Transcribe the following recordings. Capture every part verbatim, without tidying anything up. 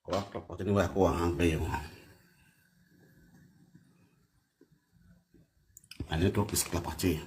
Wah, clopote ini wah, wah, ampe ya. Ini tuh bis clopote.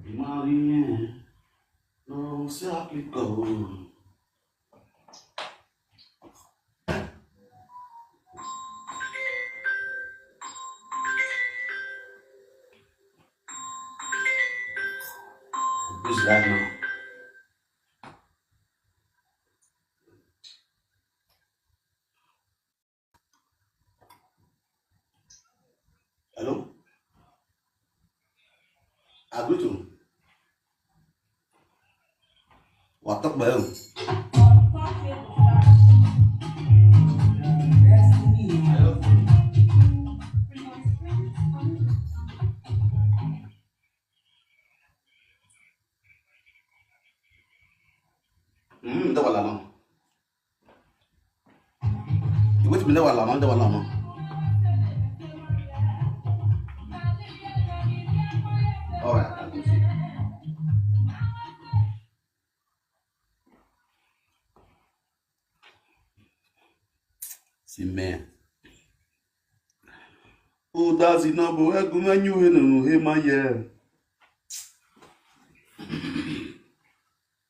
Imagine, no se aplicó. It's live now. Hello? Agutu. Watak ba yau? Mm, da wala no. Wait me, da wala no, da wala no. All right, I can see. See, man. Oh, that's enough. But where go, man, you in the, hey, my, yeah.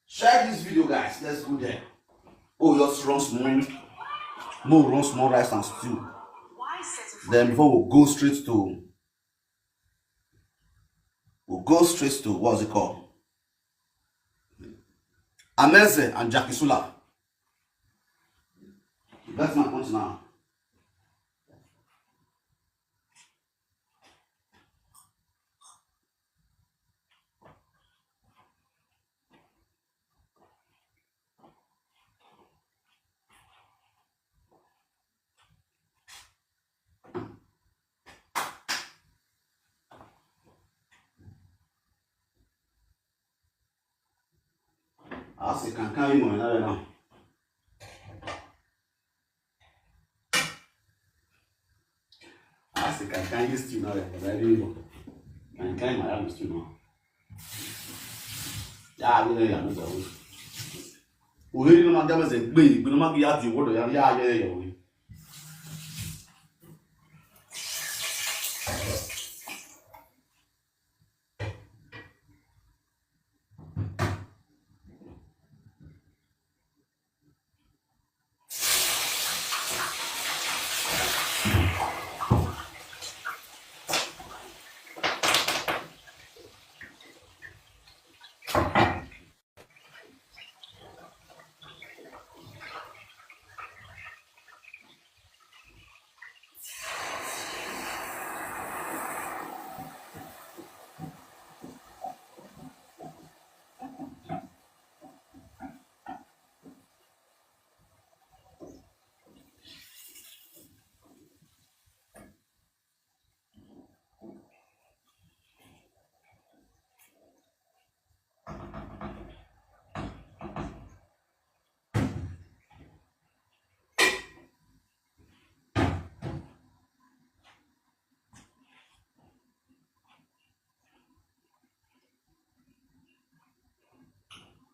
Share this video, guys. Let's go there. Oh, just run small. No, run small rice and stew. Then before we go straight to, we'll go straight to, what's it called? Ameze and Jackie Sula. That's my point now. Asi kankan imo na na. Asi kankan yi stew na ya, ba dai mo. Kankan ma ya stew na. Ya ni ya no da. O he no ma da ma se gbe, gbe no ma ya di wo do ya ya ya ya.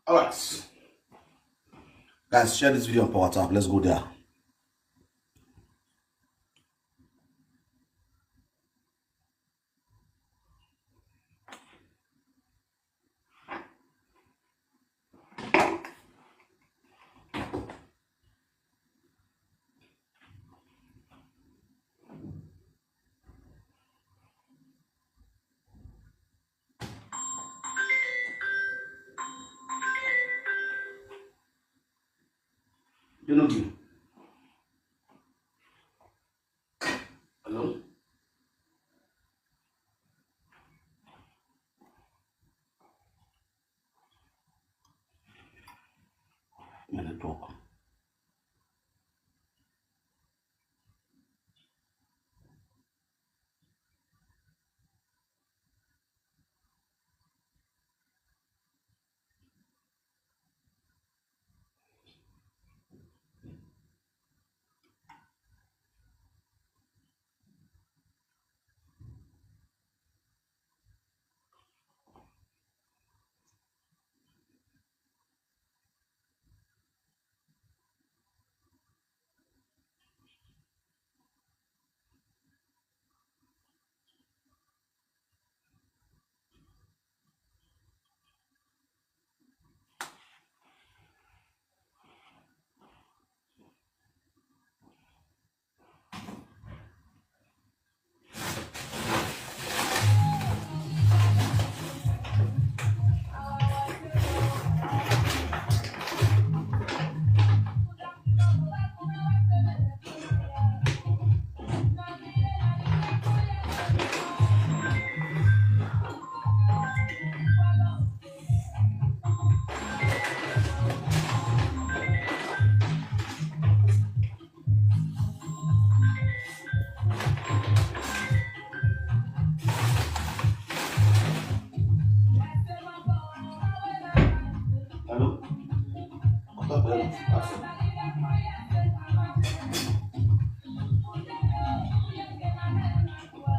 All right. Guys, share this video on Power Tap. Let's go there. You know you. Hello? My network.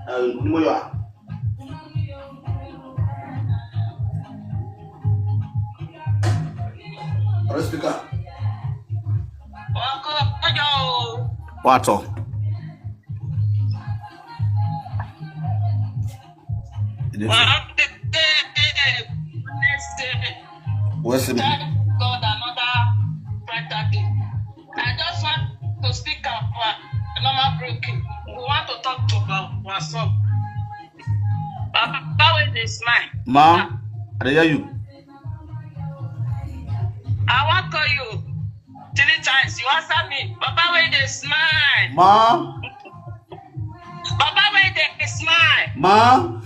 Eh, ni mo yọ a. Ọ̀rẹ́ speaker. What's up? What's up? Thank God another brighter day. I just want to speak up. Uh, normal broken. We want to talk to about what's up. Papa, wey dey smile. Ma, I dey hear you. I wan call you three times. You answer me. Papa, wey dey smile. Ma. Papa, wey dey smile. Ma.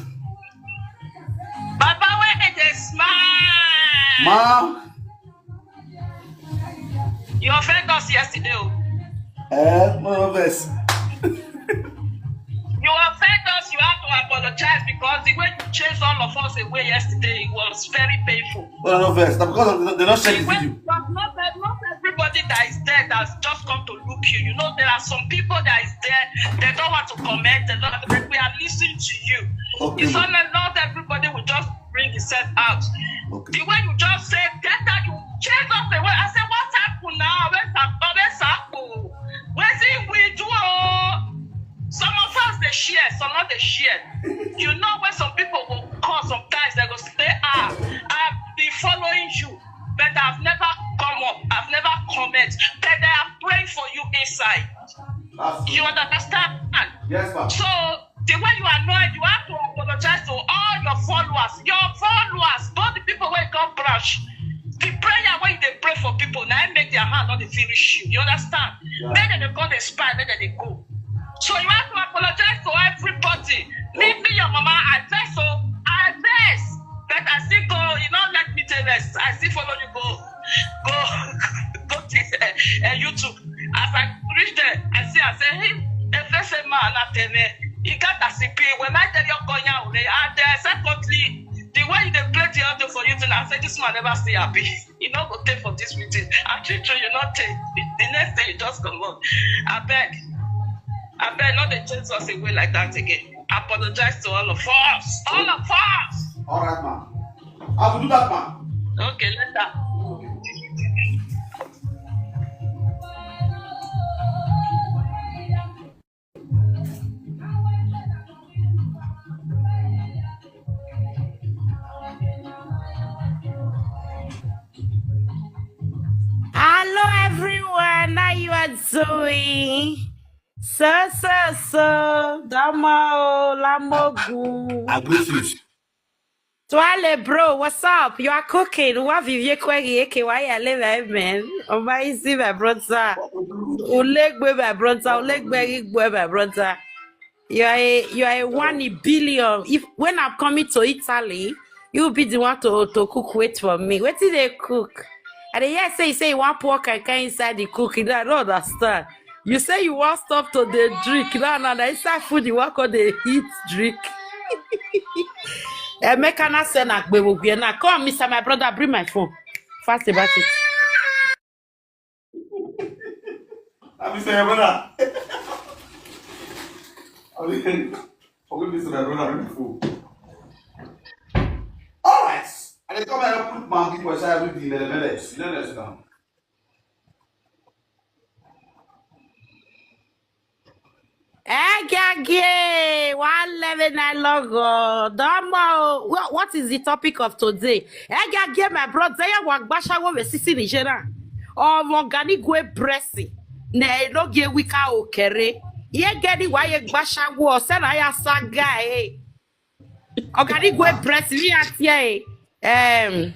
Papa, wey dey smile. Ma. You offend us yesterday. Oh. Eh, no, no vex. You offend us, you have to apologize because the way you chased all of us away yesterday, it was very painful. No, no vex. Na because of, they don't share the video. Not, not everybody that is there that's just come to look you. You know, there are some people that is there, they don't want to comment, they don't, we are listening to you. Okay. It's not, not everybody will just bring himself out. Okay. The way you just said, get out, you chase us away. I said, what happened now? Where's that? Where's that? Where's it we do? Oh? Some of us they share, some not they share. You know when some people will call sometimes they go say, ah, I've been following you, but I've never come up, I've never comment, but I am praying for you inside. You understand? Yes, ma'am. So the way you annoyed, you have to apologize to all your followers. Your followers, not the people where come brush. The prayer when they pray for people, now make their hand not the finish you. You understand? Yeah. Then they go, they spy, then they go. So you have to apologize to everybody. Leave me, your mama. I vex, so I vex. But I still go, you know, let me tell us. I still follow you go, go, go to uh, uh, YouTube. As I reach there, I see, I say, hey, if they say man, I tell me, you got a C P. When I tell you, go now, and uh, secondly, the way they play the audio for you, I say, this man never stay happy. You know, go take for this meeting. And true, true, you not take. The next day, you just come on. I beg. I beg, not they chase us away like that again. Apologize to all of us. All of us. All right, ma'am. I will do that, ma'am. Okay, later. Hello everyone, how you are doing? So, so, so, Damo, Lamogu. I greet you. Twale, bro, what's up? You are cooking. What have you query? Why you live, man? Oh, my, easy, my brother. Ulegbe, my brother. Ulegbe, Igbo, my brother. You are a, you are a one in billion. If when I'm coming to Italy, you be the one to, to cook. Wait for me. What did they cook? And they hear say, say you want pork and can inside the cook. You know, I don't understand. You say you want stop to the drink. No, no, no. Inside food, you want to the eat drink. Emeka na say na gbe wo gbe na. Come, Mister My brother, bring my phone. Fast about it. Happy say, brother. Okay, Mister My brother, bring my phone. All right. And they come and put my people inside with the mele mele. You know that's now. Egage, one eleven I logo. Domo. What, what is the topic of today? Egage, my brother, ya wa gbasha wo we sisi ni jena. Omo gani gwe bresi. Ne no ge wika okere. Ye gani wa ye gbasha wo se na ya saga eh. Ogani gwe bresi ni atie eh. Em,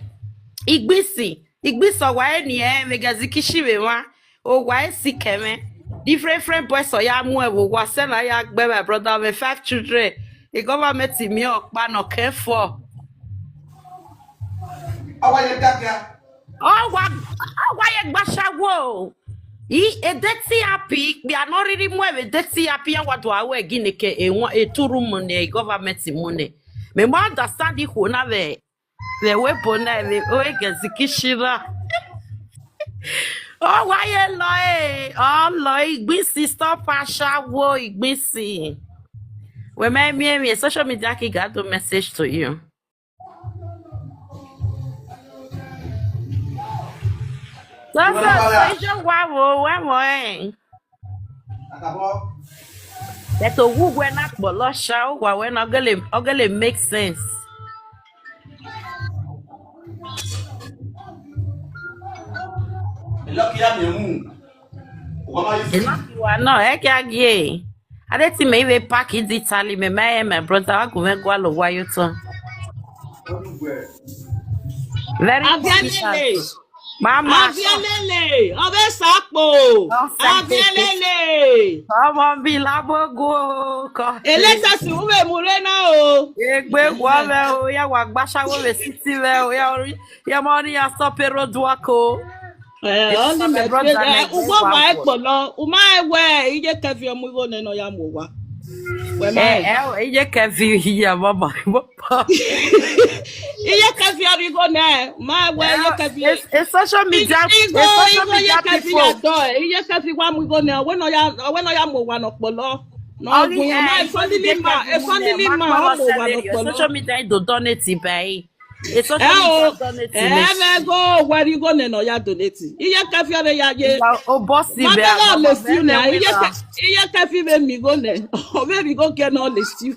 igbisi. Igbisi wa eni eh, megaziki shiwe wa. O wa esi keme. Different, different boys so ya mu ewo wa se na ya gbe my brother with five children. The government mi okpa no care for. Awa ye daga. Awa, awa ye gbashawo. I edeti happy. We are not really more edeti happy. Awa do awe gini ke e won e turu money, government money. Me mo understand the whole na we. We we bona we o e gezi kishira. Oh, why you lie? Oh, lie. Igbisi, stop aṣáwó, Igbisi. When my me, me, social media can get the message to you. Sasa, seja wa wo, wa mo, eh. That to who when not but lost show, wa when ogele, ogele make sense. Lucky I'm your moon. What am I using? Enough you are not, eh, kya gye. I didn't see me even pack it Italy, me, my, my brother, I go and go all over you too. Very Abielele. Mama. Abielele. Obe Sapo. Abielele. Ọmọ mi lábógo kọ. Elétẹ̀sí wúwe mu rẹ náà o. Egbe wọlé o, ya wà gbàṣàwó rẹ sí tirẹ̀ o, ya orí, ya mọ ní ya sọ pé road work o. Eh, only my brother, eh, like, ugbo wa ekpolo, uma ewe, ije kevi omu igo ne no ya mo wa. We ma Eh, eh, ije kevi ya mama. Iye kevi omu igo ne, ma ewe, iye kevi. It's, it's social media. Igo, it's social igo, media iye kevi people. Ya do, iye kevi wa mu igo ne, we no ya, we no ya mo wa no polo. No, only, we eh, ma, it's only ma, it's only ma, ma, mo wa no polo. Social media do donate by. It's social media donate. Eh, me go, where you go, no, ya donate. Iye kevi ore ya ye. Oh, boss, ma be la le si na. Iye kevi be mi go ne. O be mi go ke no le si.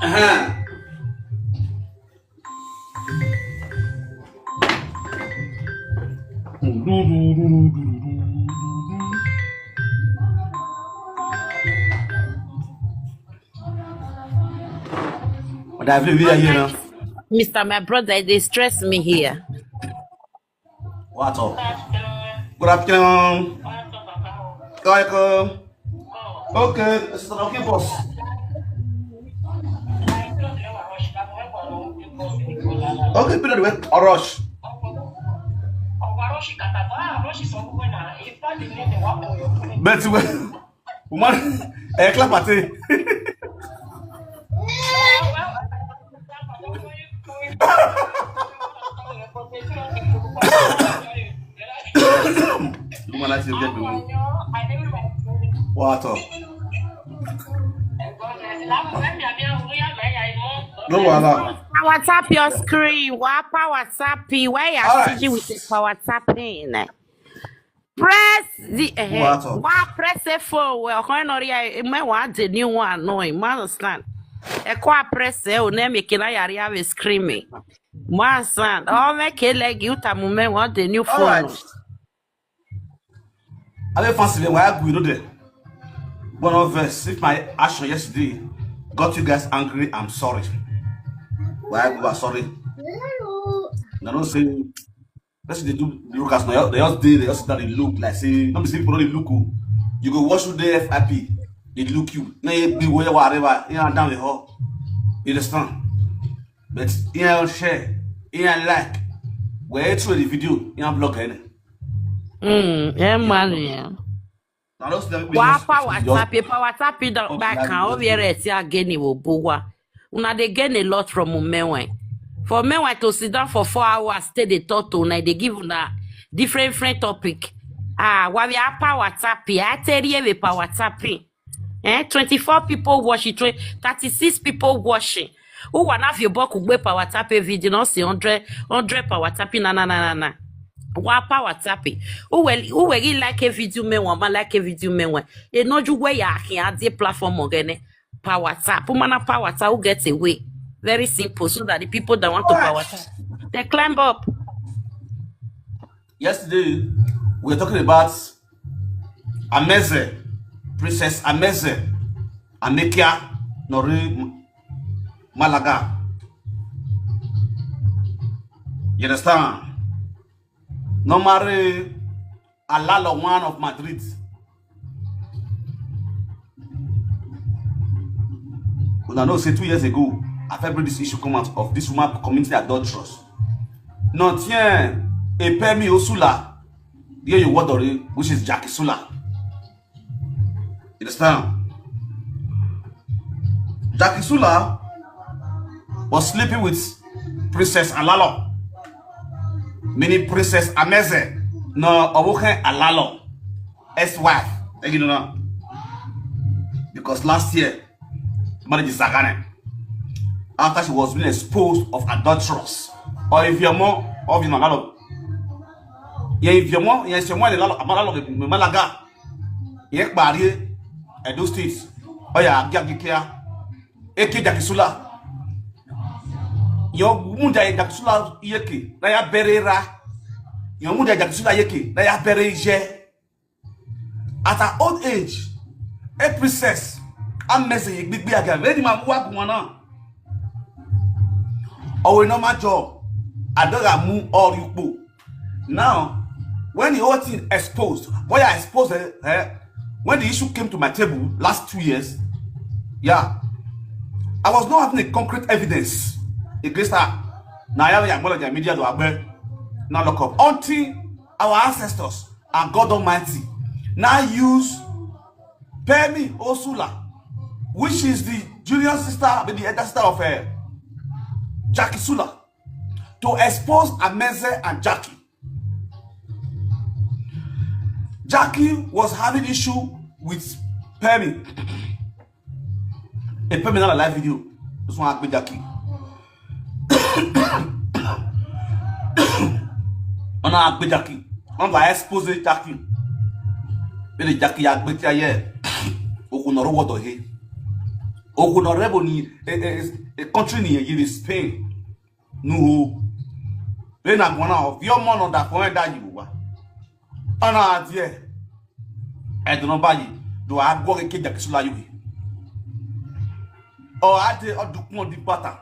Uh-huh. But I've been here, you know. Mister, my brother, they stress me here. What up? Good afternoon. Welcome. Okay, it's an okay, boss. Okay, period, wait, or rush. But wait, woman, eh, clap at it. Woman, I should get the What up? No, wala. Power tap your screen. Wa power tap. Where you All right. Sitting with the power tapping? Press the, eh, What up? Wa press a phone. Well, when or ya, me wa the new one. No, you understand. E kwa press e o ne me kina yari have a screaming. Man, son, oh, make it like you, tamu me want the new All phone. Right. I don't fancy me. Why I go there? One of us, if my action yesterday got you guys angry, I'm sorry. Why I go, I'm sorry. I don't say That's what they do. Look as now, they just dey, they just sit down, they look like say, no be say people no dey look o. You go watch who dey F I P, they look you. Now you be where whatever, you know, down the hall. You understand? But you know, share, you know, like, where it's the video, you know, block any. Mm, yeah, man, yeah. Wa power tap, power tap don back and over here ti again wo bowa. Una dey gain a lot from Umenwe. For Umenwe to sit down for four hours, stay dey talk to una, dey give una different, different topic. Ah, wa we are power tap, I tell you, we power tapping. Eh, twenty-four people watching, twenty, thirty-six people watching. Who wanna have your book gbe power tap a video? Not say hundred, hundred power tapping, na, na, na, na, na. Wa power tapping. Who will, who will he like a video me one, man like a video me one. You know you where you can add the platform again. Power tap. Who man a power tap? Who gets away? Very simple. So that the people that want to power tap, they climb up. Yesterday, we were talking about Ameze, Princess Ameze, Amekia Nori M-, Malaga. You understand? Normally, Alalo one of Madrid. Una know say two years ago, I first bring this issue come out of this woman committing adulterous. Notien Epemi Osula, here you water, which is Jackie Sula. You understand? Jackie Sula was sleeping with Princess Alalo, meaning Princess Ameze, no, Owoke Alalo, ex-wife. Thank you, no, because last year, marriage is Sagane. After she was being exposed of adulterous. Or if you're more, of you know, Alalo. Yeah, if you're more, yeah, if you're more, Alalo, Amalo, Malaga. Yeah, Barry, Edo State. Oh, yeah, Giagikia. Eke Jackie Sula. Yo, Munda Jackie Sula, Yeke. Naya Berera. Yo, Munda Jackie Sula, Yeke. Naya Bereje. At her old age, a princess, a message, big, big, again. Very man, work one. Oh, we know my job. I don't have move all you put. Now, when the whole thing exposed, boy, I exposed her, her, when the issue came to my table last two years, yeah, I was not having a concrete evidence against her. Now, I have a media to have now lock up until our ancestors and God Almighty now use Pemi Osula, which is the junior sister, the elder sister of uh, Jackie Sula, to expose Ameze and Jackie. Jackie was having issue with Pemi. A Pemi not a live video. This one I be Jackie. Ona agbe Jackie. Ona expose Jackie. Bele Jackie ya agbe tia ye. Oku no ro wodo he. Oku no rebo ni a, a, a country ni ye Spain. No. Be na gona of your mon on that point that you wa. Ona adie. I don't know by you. Do I go ke Jackie Sula you? Oh, I did a dukun di bata.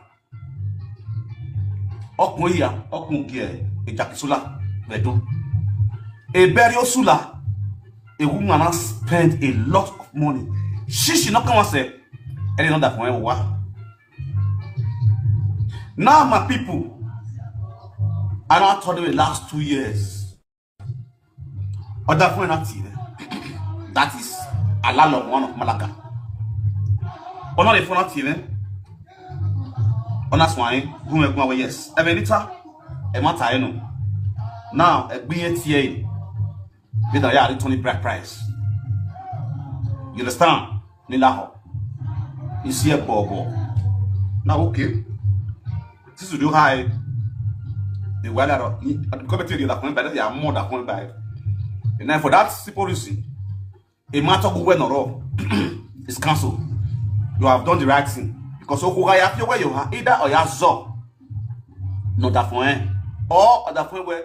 Okun iya, okun gie, e Jackie Sula, vedo. E burial Sula, a woman has spent a lot of money. She she not come and say, any not that for wa. Now my people, and I told you the last two years. Other point not even. That is Alalo, one of Malaga. Ona le fona ti re. Ona swan, gun egun awe, yes. Ebenita, e mata enu. Now, e gbiye ti e. Be that ya return the bride price. You understand? Ni la ho. You see a bobo. Now, okay. This is the high. The weather, the committee that went by, they are more that went by. And then for that simple reason, a matter go well or wrong, it's cancelled. You have done the right thing. Because Okuga ya feel where you are, either or ya zo. Not that for eh. Or that for where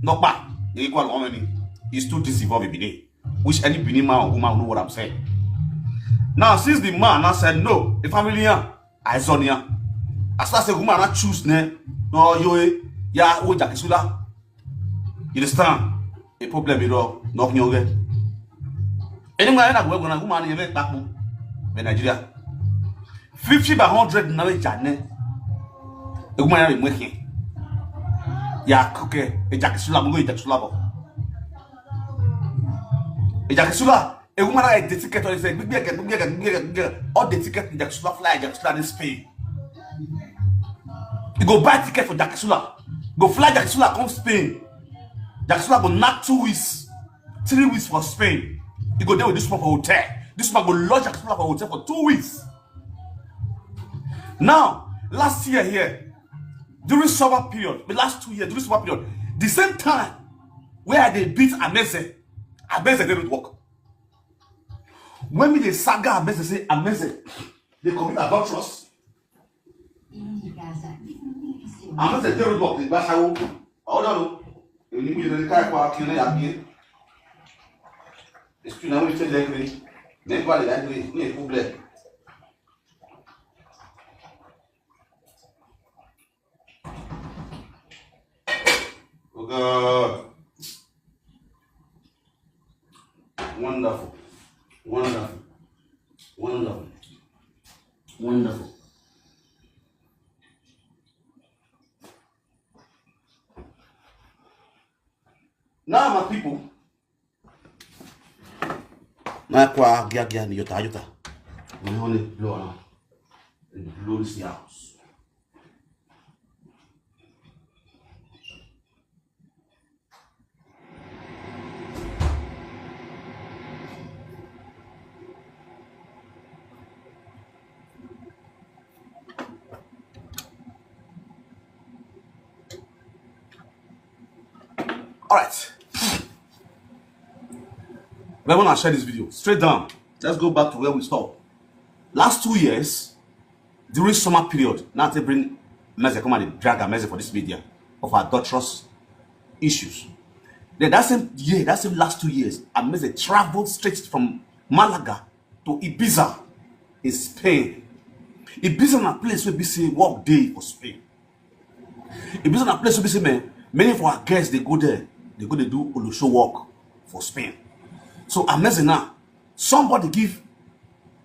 not back. You equal how many? It's too disinvolved in Benin. Which any Benin man or woman know what I'm saying. Now, since the man now said no, the family, yeah, I saw near. As far as the woman I choose ne, no, yo, eh, ya, wo Jackie Sula. You understand? A problem, you know, not your way. Anyway, I go gonna woman in a back in Nigeria. Fifty by hundred na we jane. E woman ya we him. Ya, okay, e Jackie Sula, mo go e Jackie Sula bo. E Jackie Sula, e woman ya the ticket on say, big, big, big, big, big, all the ticket in Jackie Sula fly, Jackie Sula in Spain. You go buy ticket for Jackie Sula. Go fly Jackie Sula come Spain. Jackie Sula go knock two weeks, three weeks for Spain. You go there with this man for hotel. This man go lodge Jackie Sula for hotel for two weeks. Now, last year here, during summer period, the last two years, during summer period, the same time where they beat Ameze, Ameze didn't work. When me the saga Ameze say Ameze, they commit adulterous. Ameze didn't work, they bash out. Oh no, no. You need me to carry kwa kine ya bi. It's too now we take that green. Make what that green, no problem. Oh God. Wonderful. Wonderful. Wonderful. Wonderful. Now, my people, Na kwa gia gia ni yota yota. My honey blow around. It blow this house. All right. But when I share this video, straight down, let's go back to where we stop. Last two years, during summer period, now they bring Meze come and drag Meze for this media of adulterous issues. Then that same year, that same last two years, Meze traveled straight from Malaga to Ibiza in Spain. Ibiza na place where we say work day for Spain. Ibiza na place where we say, man, many of our guests, they go there, they go, they do Olusho work for Spain. So Meze now, somebody give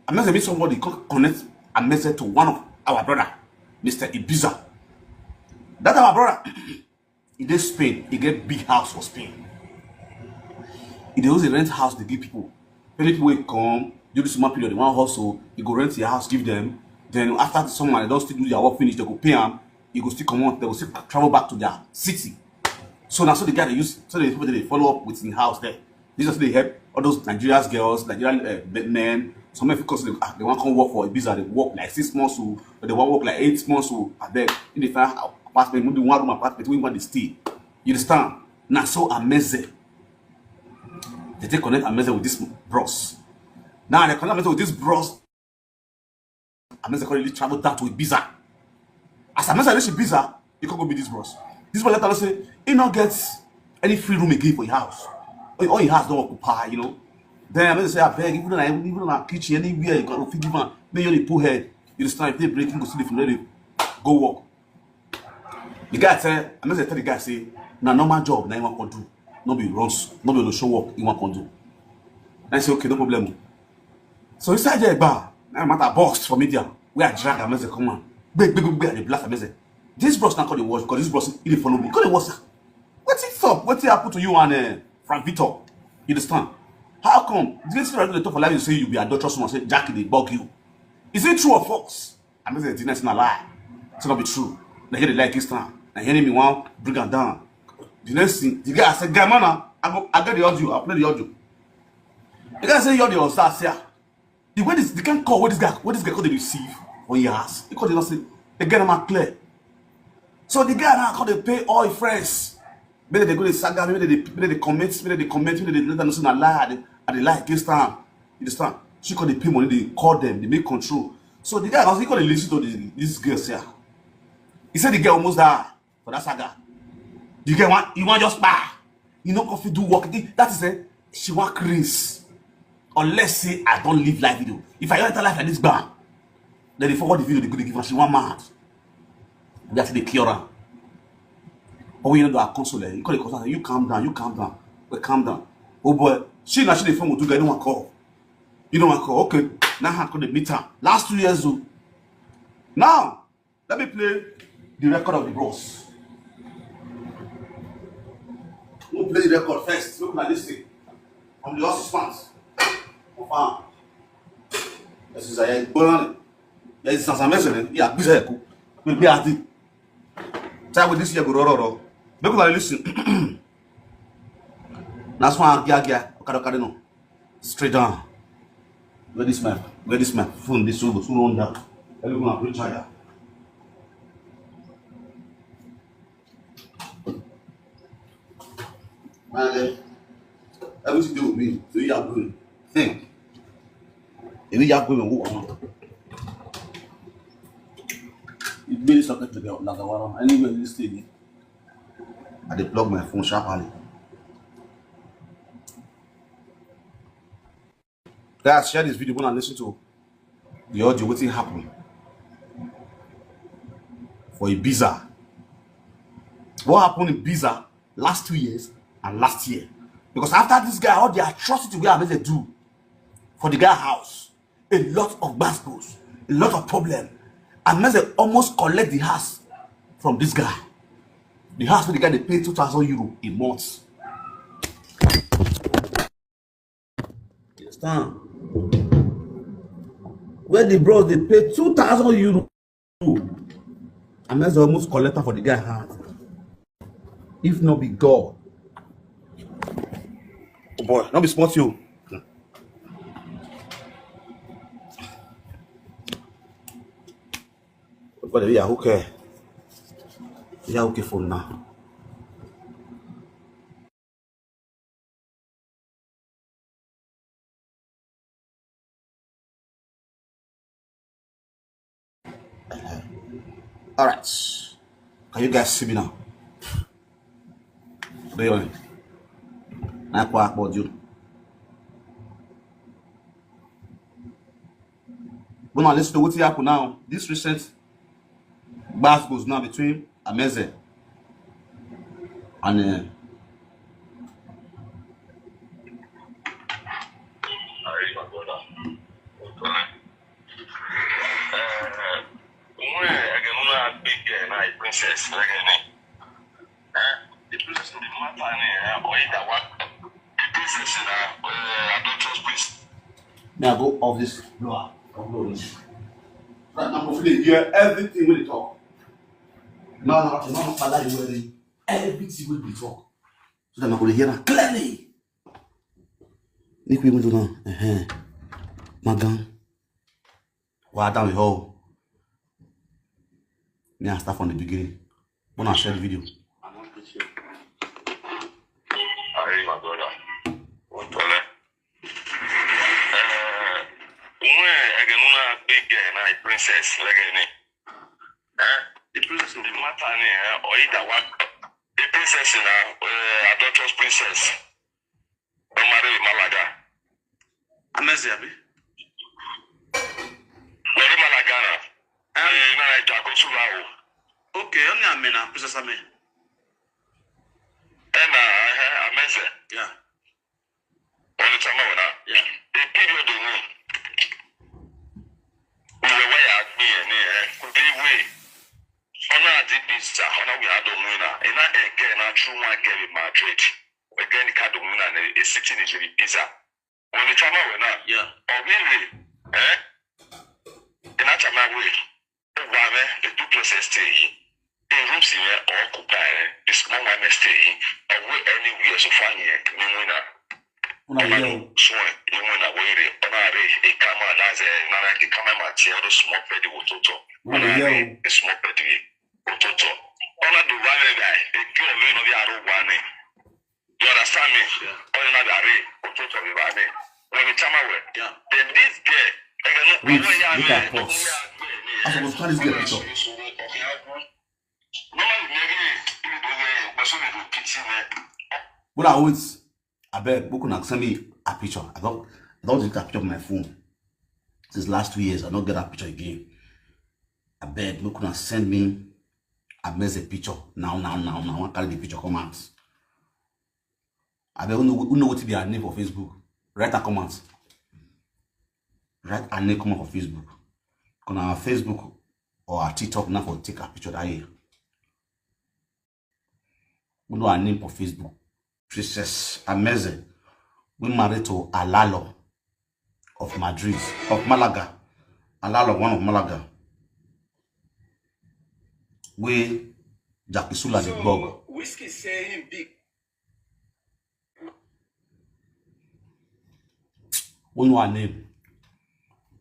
Meze, mean somebody co- connect Meze to one of our brother, Mister Ibiza. That our brother, he dey Spain, he get big house for Spain. He dey always rent house, they give people. Many people will come, during the summer period, they want hustle, he go rent your house, give them. Then after the summer, they don't still do their work finish, they go pay him, he go still come on, they go still travel back to their city. So now, so the guy they use, so the people they follow up with in house there. This is they help all those Nigerian girls, Nigerian uh, men. Some of course they, ah, they want to come work for Ibiza. They work like six months, so but they want work like eight months, so and then in the final apartment, maybe one room apartment, we want to stay. You understand? Now so Meze, they take connect Meze with this bros. Now they connect Meze with this bros. Meze currently travel down to Ibiza. As Meze reach Ibiza, he come go meet this bros. This bros later say he not get any free room again for your house. All all your house don't occupy, you know. Then Meze say, I beg, even na even na kitchen, anywhere you go fit give am. Make you dey put head. You understand? If they break, you go see the from there, go work. The guy tell, Meze tell the guy say, na normal job na he wan come do, no be runs, no be Olusho work he wan come do. I say, okay, no problem. So inside there, gba, na matter burst for media. We are drag Meze come on. Big, big, big, big, they blast Meze. This bros now call the watch because this bros he dey follow me. Call the watch, sir. Wetin sup? Wetin happen to you and uh, Frank Victor? You understand? How come? This thing I dey talk for live, you say you be adulterous woman, say Jackie dey bug you. Is it true or false? I mean, the next na lie. It's not be true. Na here they like this time. Na here me want bring am down. The next thing, the guy said, guy, man, ah, I go, I get the audio. I play the audio. The guy said, you're the audio, sir. The way this, the kind call, what this guy, what this guy called they receive on your ass. He called it not say, they get him out clear. So the guy now called they pay all his friends. Maybe they go to saga, maybe they, maybe they comment, maybe they comment, maybe they let them know say na lie. I dey, I dey lie against them. You understand? She called they pay money, they call them, they make control. So the guy was he called they listen to the, this girl here. He said the girl almost died for that saga. The girl want, you want just buy. You know, coffee do work. That is it. She want craze. Unless say I don't live life video. If I enter life like this, bam. Then they forward the video, they go to give her. She want mad. That's the cure her. But we know that console. You call the console. You calm down. You calm down. We calm down. Oh boy, she now she the phone will do. I don't want call. You don't want call. Okay. Now I call the meter. Last two years, though. Now let me play the record of the bros. We'll play the record first. Look like this thing. From the house response. Confirm. This is a good one. There is some message. Yeah, busy. Will be at it. Try with this year go ro ro ro. Make una listen. That's why I get get. Okay, okay, no. Straight down. Where this my, where this my phone? This one go soon run down. Everyone have recharger. Man, eh, everything do with me. So you are going. Think. If you are going, who are you? Really talking to the Lagawara. Anywhere you stay, I dey plug my phone sharply. Guys, share this video. Wanna listen to the audio? Wetin happen for Ibiza? What happened in Ibiza last two years and last year? Because after this guy, all the atrocity we have to do for the guy house, a lot of gbasgbos, a lot of problem. And Meze almost collect the house from this guy. The house where the guy they pay two thousand euro a month. Yes. Town. Where the bros dey pay two thousand euro. Ameze almost collect am for the guy hand. If not be God. Oh boy, no be small thing o. But yeah, okay. Yeah, okay for now. All right. Can you guys see me now? Dey on. Na kwa akpọ you. Una listen to wetin happen now. This recent gbas gbos now between Ameze and uh, Princess. Like, eh, the princess in the matter, eh, or either one. The princess in a, uh, adulterous priest. Now go off this blower. I'll blow this. That number three, hear everything we talk. No, no, no, no, no, everything we be talk. So that I go hear am clearly. If we even do now, uh-huh. Magan. Wa down the hall. Me, I start from the beginning. When I share the video. Hey, my brother. What the hell? Eh, when I get una big girl, na princess, like any. Eh? The princess in the matter, eh? Or either one. The princess in a, uh, adulterous princess. Don't marry with Malaga. Amezi, abi? Marry Malaga na. Um, eh, na Jago Sulawo. Okay, only Amena, Princess Ame. Eh, na, eh, Amezi. Yeah. Only time I wanna. Yeah. The period they need. Ìwé wáyà gbé ẹ̀ ní ẹ̀ kò dé ìwé. Ọ̀nà àti pizza, ọ̀nà wíyà dọ̀mú iná. Iná ẹ̀gẹ́ iná true one girl in Madrid. Ẹ̀gẹ́ ní ká dọ̀mú iná ní a city ní ìṣèlú pizza. Wọ́n ní chama wẹ̀ náà. Yeah. Ọ̀gbìn rè ẹ́ iná chama wẹ̀. Ó wà mẹ́ ètò process tẹ̀ yìí. A rooms yẹn ọ̀ kó gbà ẹ̀ a small one stay yìí. Ọ̀wé anywhere so far yẹn ní wọ́n náà. Una dey hear o. So, eh, you mean that way, eh, on a ray, a camera, that's a, na, na, the camera man, see all those small petty will to talk. Una dey hear o. A small petty will to talk. On a do one guy, a girl, you know, they are one. You understand me? Yeah. On a ray, will to talk about me. When we come away, yeah. Then this girl, I don't know. Wait, make I pause. I suppose to this girl picture. Normally, maybe, if you don't wear, but so they do pity me. But I wait. Abeg, make una send me a picture. I don, I don delete that picture of my phone. Since last two years, I don't get that picture again. Abeg, make una send me a message picture. Now, now, now, now, I carry the picture come out. Abeg, who know, who know what be her name for Facebook? Write a comment. Write a name comment for Facebook. Gonna our Facebook or our TikTok now for take a picture that year. We know her name for Facebook. Princess Ameze. We married to Alalo of Madrid, of Malaga. Alalo, one of Malaga. We Jackie Sula the blog. Whiskey say him big. We know her name.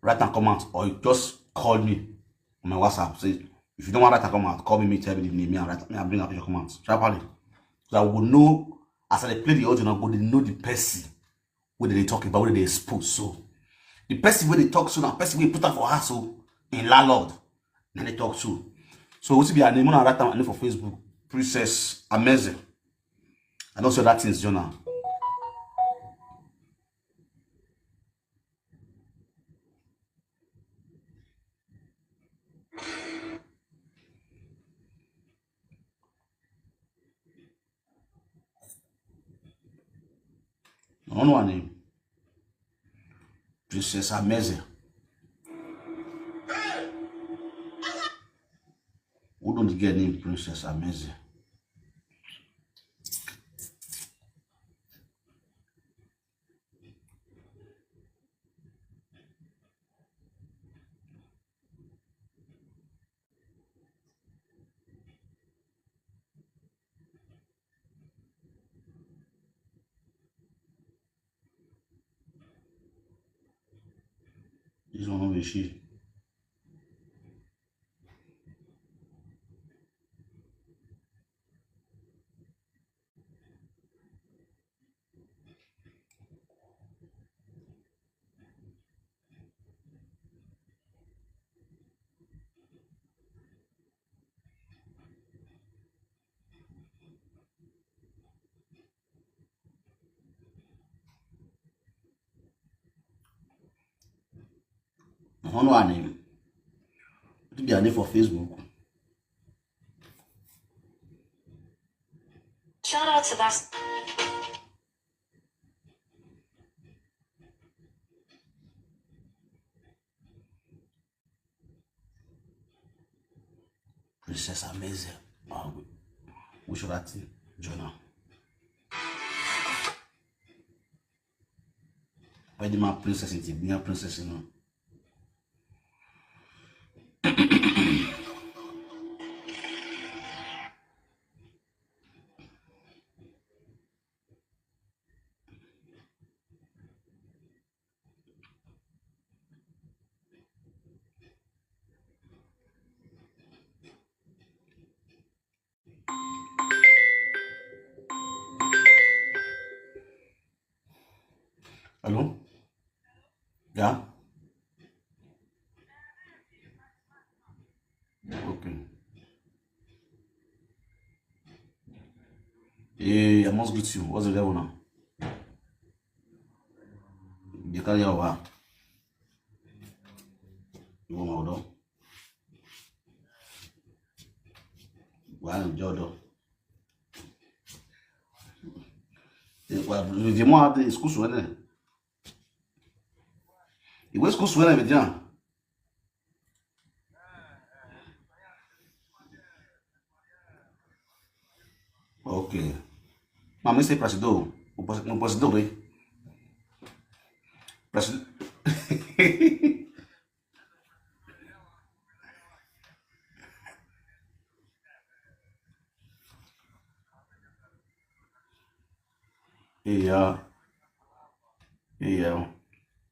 Write and comment or you just call me on my WhatsApp. Say, if you don't want to write and comment, call me, me, tell me the name, me, and write, me, I bring up your comments. Sharply. So I will know, as I play the audio, I go to know the person what they talk about, what they expose. So the person where they talk so now, person we put up for her, so in landlord, then they talk so. So what's be her name? When I write down her name for Facebook, Princess Amazing. I don't say that thing's Jonah. I don't know her name. Princess Amazing. Who don't get name Princess Amazing? This one no be she. Honor her name. It be her name for Facebook. Shout out to that. Princess Amazing. Wow. We should have join her. Why the man princess is the princess, you know? Hello? Yeah? Okay. Hey, I must greet you. What's the level now? You carry your wa. You want my order? Wa ni jodo. Wa, je mo ate school so ne. Iwe school so ne be dia. Okay. Mama say Presido. Mo Presido, eh? Presido. Yeah. Yeah.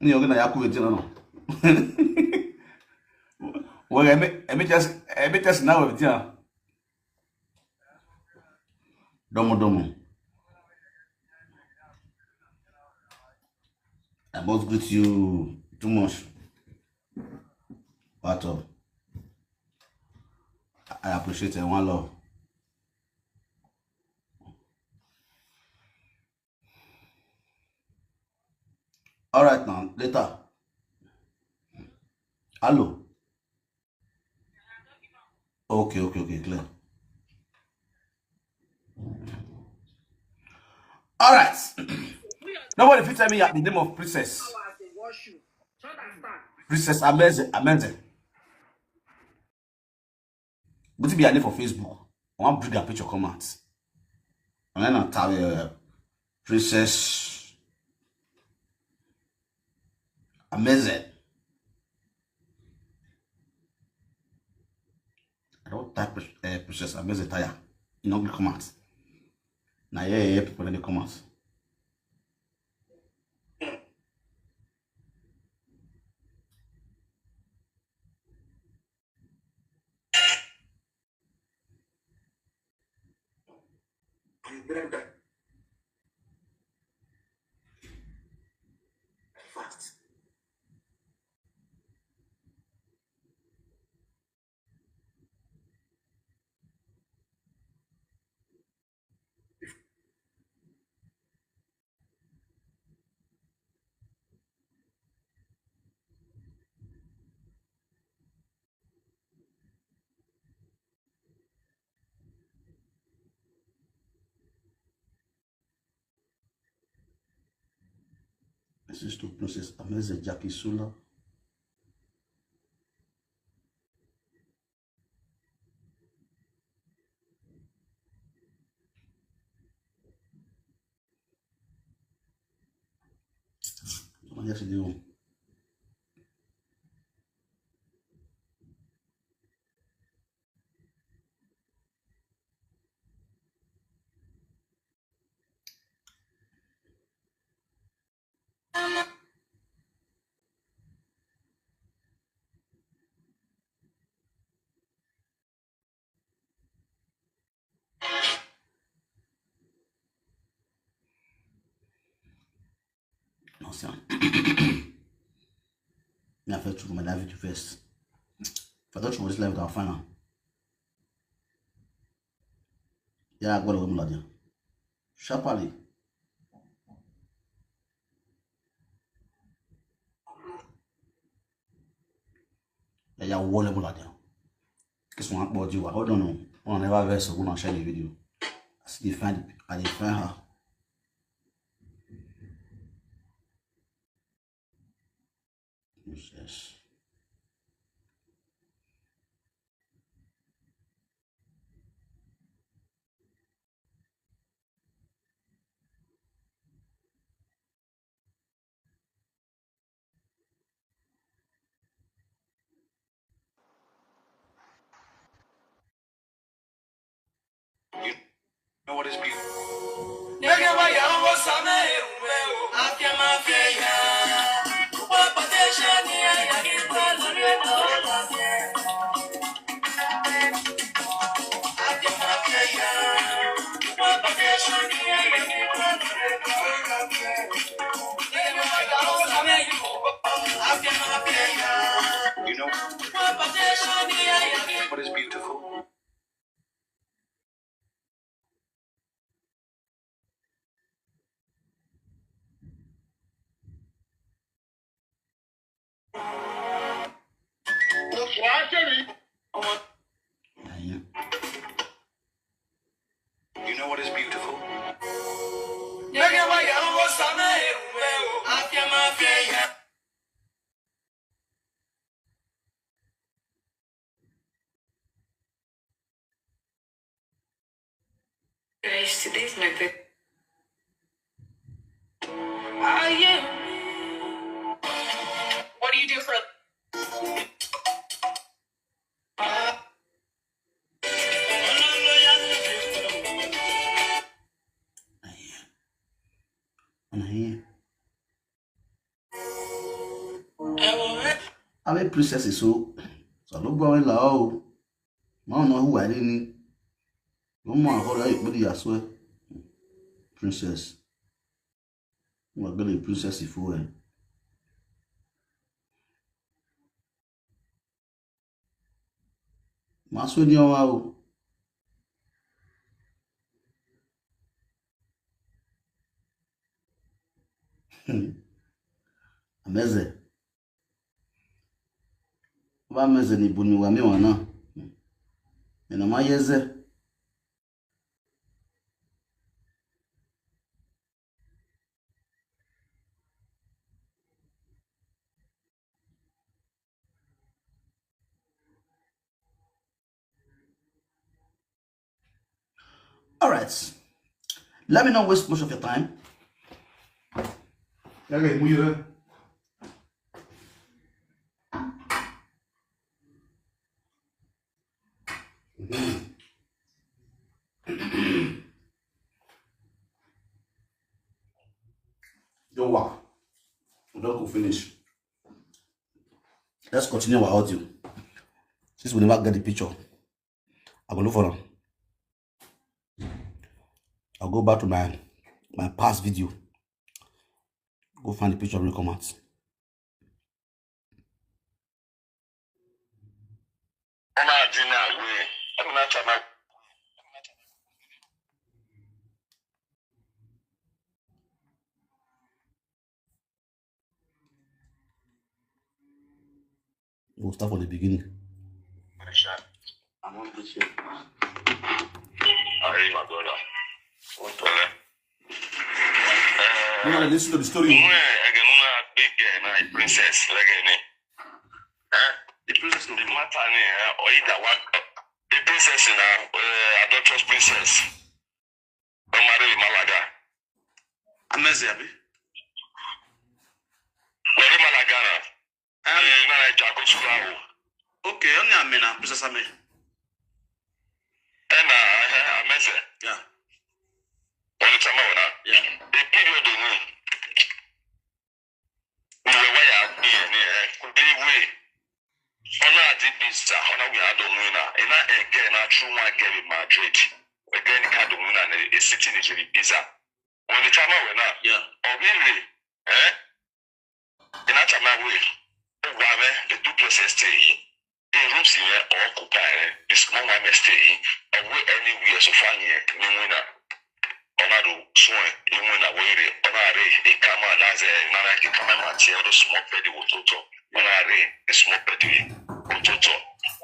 Ni oge na ya ku eti na no. Well, emi, emi just, emi just now with you. Domo domo. I must greet you too much. But uh, I appreciate it. One love. All right now, later. Hello. Okay, okay, okay, clear. All right. Nobody fit tell me the name of Princess. Princess Amazing, Amazing. Wetin be her name for Facebook? I wan bring her picture come out. And then I tell you, Princess Amazing. I don type uh, Princess Amazing tire. E no gree come out. Na here, here people no dey come out. This is to Princess Ameze Jackie Sula. Somebody else dey o. No, see am. Me, I first chook my live video first. If I don't chook this live, I'll find am. Yeah, I got a woman like you. Sharply. Yeah, yeah, wall level like you. This one, but you, hold on, no. One never verse, so we don't share the video. I see the find, I dey find her. Yes, yes. You know what is beautiful? You know what is beautiful? You know what is beautiful? Guys, today's my birthday. What do you do for a Una hear? Abi princess so, so no go away la o. Ma no who I didn't. No more how you put the aswe. Princess. Mo gbele princess ifo e. Ma so ni o wa o. Ameze. Ba meze ni buni wa mi wana. Ena ma yeze. All right. Let me not waste much of your time. Okay, move it. Don't work. We don't go finish. Let's continue our audio. Since we never get the picture, I go look for them. I'll go back to my my past video. Go find the picture when it come out. We'll start from the beginning. I want this shit. How are you, my brother? What's up? Una dey listen to the story. Mwe, ege nuna big girl na princess, like any. Eh? The princess no. The matter ni, eh, or either one. The princess na, eh, adulterous princess. Don marry with Malaga. Amezi, abi? Marry Malaga na. Um, eh, na na Jago Sulawo. Okay, only Amina, Princess Ame. Eh, na, eh, Amezi. Yeah. Only Chama na. Yeah. The period they need. Iwe waya ni ni eh. Iwe. Ona adi pizza, ona we ado wina. Ina ege na true one get with Madrid. Ege ni ka do wina ne e city ni jiri pizza. When the Chama we na. Yeah. Obiri. Eh? Ina chama we. Ogwa me, the two places stay yi. The rooms here or occupy, eh, the small one may stay yi. Away anywhere so far here, ni wina. Ona do so, ni wina were, ona re, e kama laze, nana ke kama mati, odo small pedi wototo. Ona re, e small pedi wototo.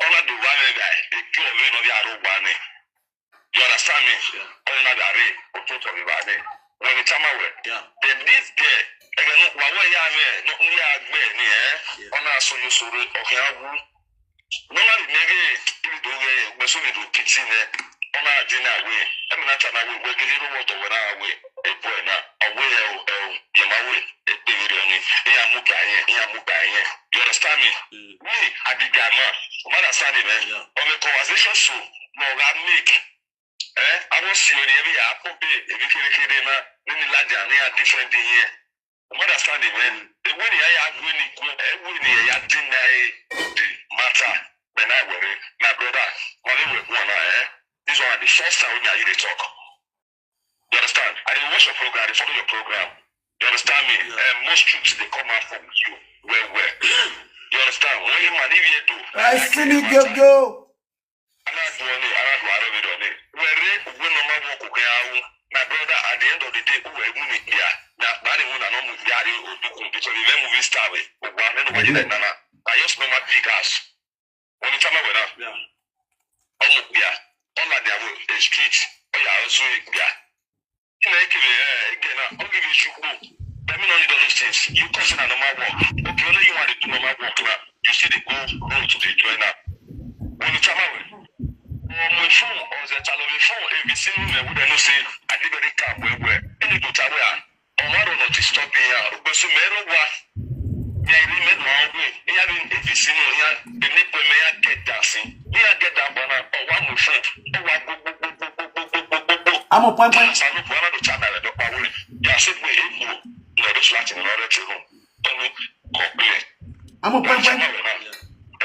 Ona do one guy, e pure we no ya ro one. You understand me? Ona da re, wototo bi ba ne. When the chama we. Then this girl, again, no, wa we ya me, no, ni a gbe ni, eh? Ona so yo so re, okay, awu. No na di nege, ibi do we, gbe so mi do piti ne. Ona di na we. E mi na chama we, we gili ro woto we na we. E boy na, awe e o, e o, ye ma we. E pe we re ni. E ya mu ka yen, e ya mu ka yen. You understand me? Me, I be guy man. You understand me, man? On the conversation show, no, I make. Eh, I was seeing the every apple, every kere kere na, ni ni laja, ni a different thing here. You understand me, man? The way ni I have when it go, eh, when ni I deny the matter, when I worry, my brother, when we go on, eh, this one the first time when I hear you talk. You understand? I dey watch your program, I dey follow your program. You understand me? And most truths they come out from you. Well, well. You understand? When you man, if you do, I see me go go. Ana do ni, ana do ara mi do ni. Were we no ma work ko ya wu. My brother, at the end of the day, who we mu ni ya. Na ba ni mu na no mu ya ri o du kun because we movie star we. O wa me no wa ji na na. I just know my big house. Oni chama we na. Omu ya. All that they have a street. Oh yeah, also ya. Ina eke me, eh, again, na, don't give you shukbo. Let me know you do those things. You cause na normal work. Okay, only you want to do normal work now. You see the go road to the join now. When you chama we, oh, my phone, or the channel my phone, if you see me, we don't know say, I did very calm, well, well. Any go to where? Oh, I don't know to stop me here. But so, me, don't wa. Me, I remember my way. Yeah, I mean, if you see me, yeah, the neighbor may I get dancing. Me, I get that banana. Oh, one more phone. Oh, one go, go, go, go, go, go, go, go, go, go. I'm a point, point. Yes, I know, but I know the channel, I don't know. Yeah, I said, wait, hey, no. No, this Latin, no, that's wrong. Don't look, complain. I'm a point, point.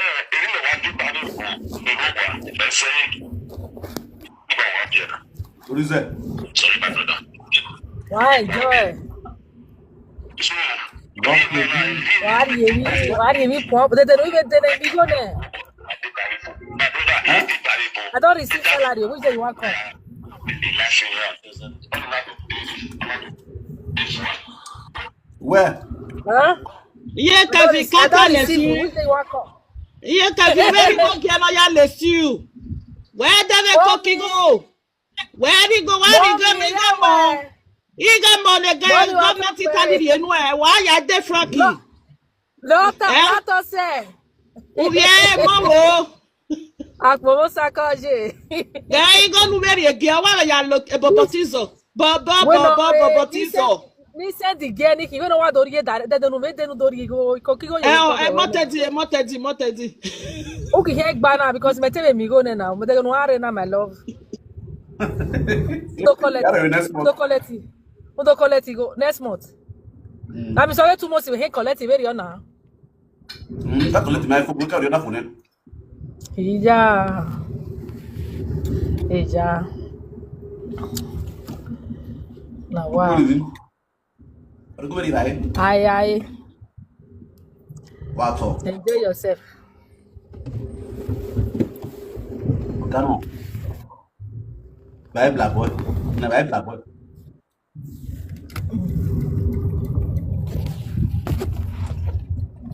Eh, eri me wa di ba ni ko, ni ro wa, e se ni. Ni ba wa bi e na. What is that? Sorry, my brother. Why, Joy? So, don't play me. Why do you, why do you call? But they don't even, they don't even go there. My brother, Huh? I don't receive salary. Which day you want call? Where? Huh? Iye I don't kafi receive, I kaka don't le receive. Fi. Which day you want call? Iye kafi very go ke no ya le fi. Where the me Mommy. Cooking go? Where we go? Where we go? Mommy, We go yeah, more. Where? He go more the guy Mommy, go what not Italy happened? You know why ya dey Frankie. No. Lota, Eh? Lota say. Uye mamo. Akpomo sakoje. Guy go no very again. Why ya look a baptizo? Baba, Bueno, baba, eh, baptizo. He said the girl Nikki, we no wa dori ye that they don't know, they don't dori go, go, go, Eh, oh, eh, motedi, eh, motedi, motedi. Okay, here gba now because me tell me go now. Me dey no are na my love. Don't collect. Yeah, next month. Don't collect it. Don't collect it. Go next month. Mm. I mean, sorry, two months we collect it very on now. Mm, that collect my phone. Look at your phone. Ìjà. Ìjà. Na wa. What is it? What is it? Aye, aye. What up? Enjoy yourself. Come on. Bye, black boy. Na bye, black boy.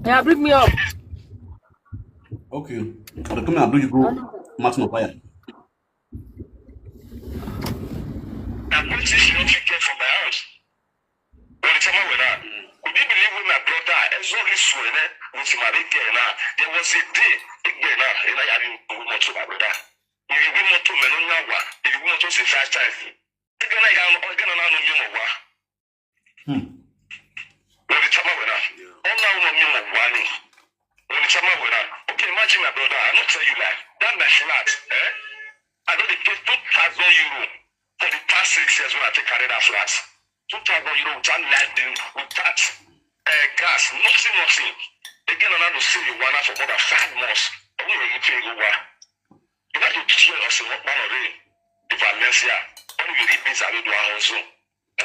Yeah, bring me up. Okay. But come and do you go Mountain of Fire. Na wetin she no fit get for my house. But the time when I, could you believe when my brother, Ezori Suene, with my big girl now, there was a day, big girl now, and I had you go to my brother. If you go to me, no, no, if you go to say five times, again, I got, again, I don't know, no, Hmm. When the time when I, oh, no, no, no, no, one. When the time when I, okay, imagine my brother, I not tell you like, that my flat, eh? I don't pay two thousand euro for the past six years when I take carry that flat. Two thousand euro without light bill, without, eh, gas, nothing, nothing. Again, I don't see you one for more than five months. I won't even pay you one. You have to teach us in what man already. The Valencia, when you read this, I will do our own zone.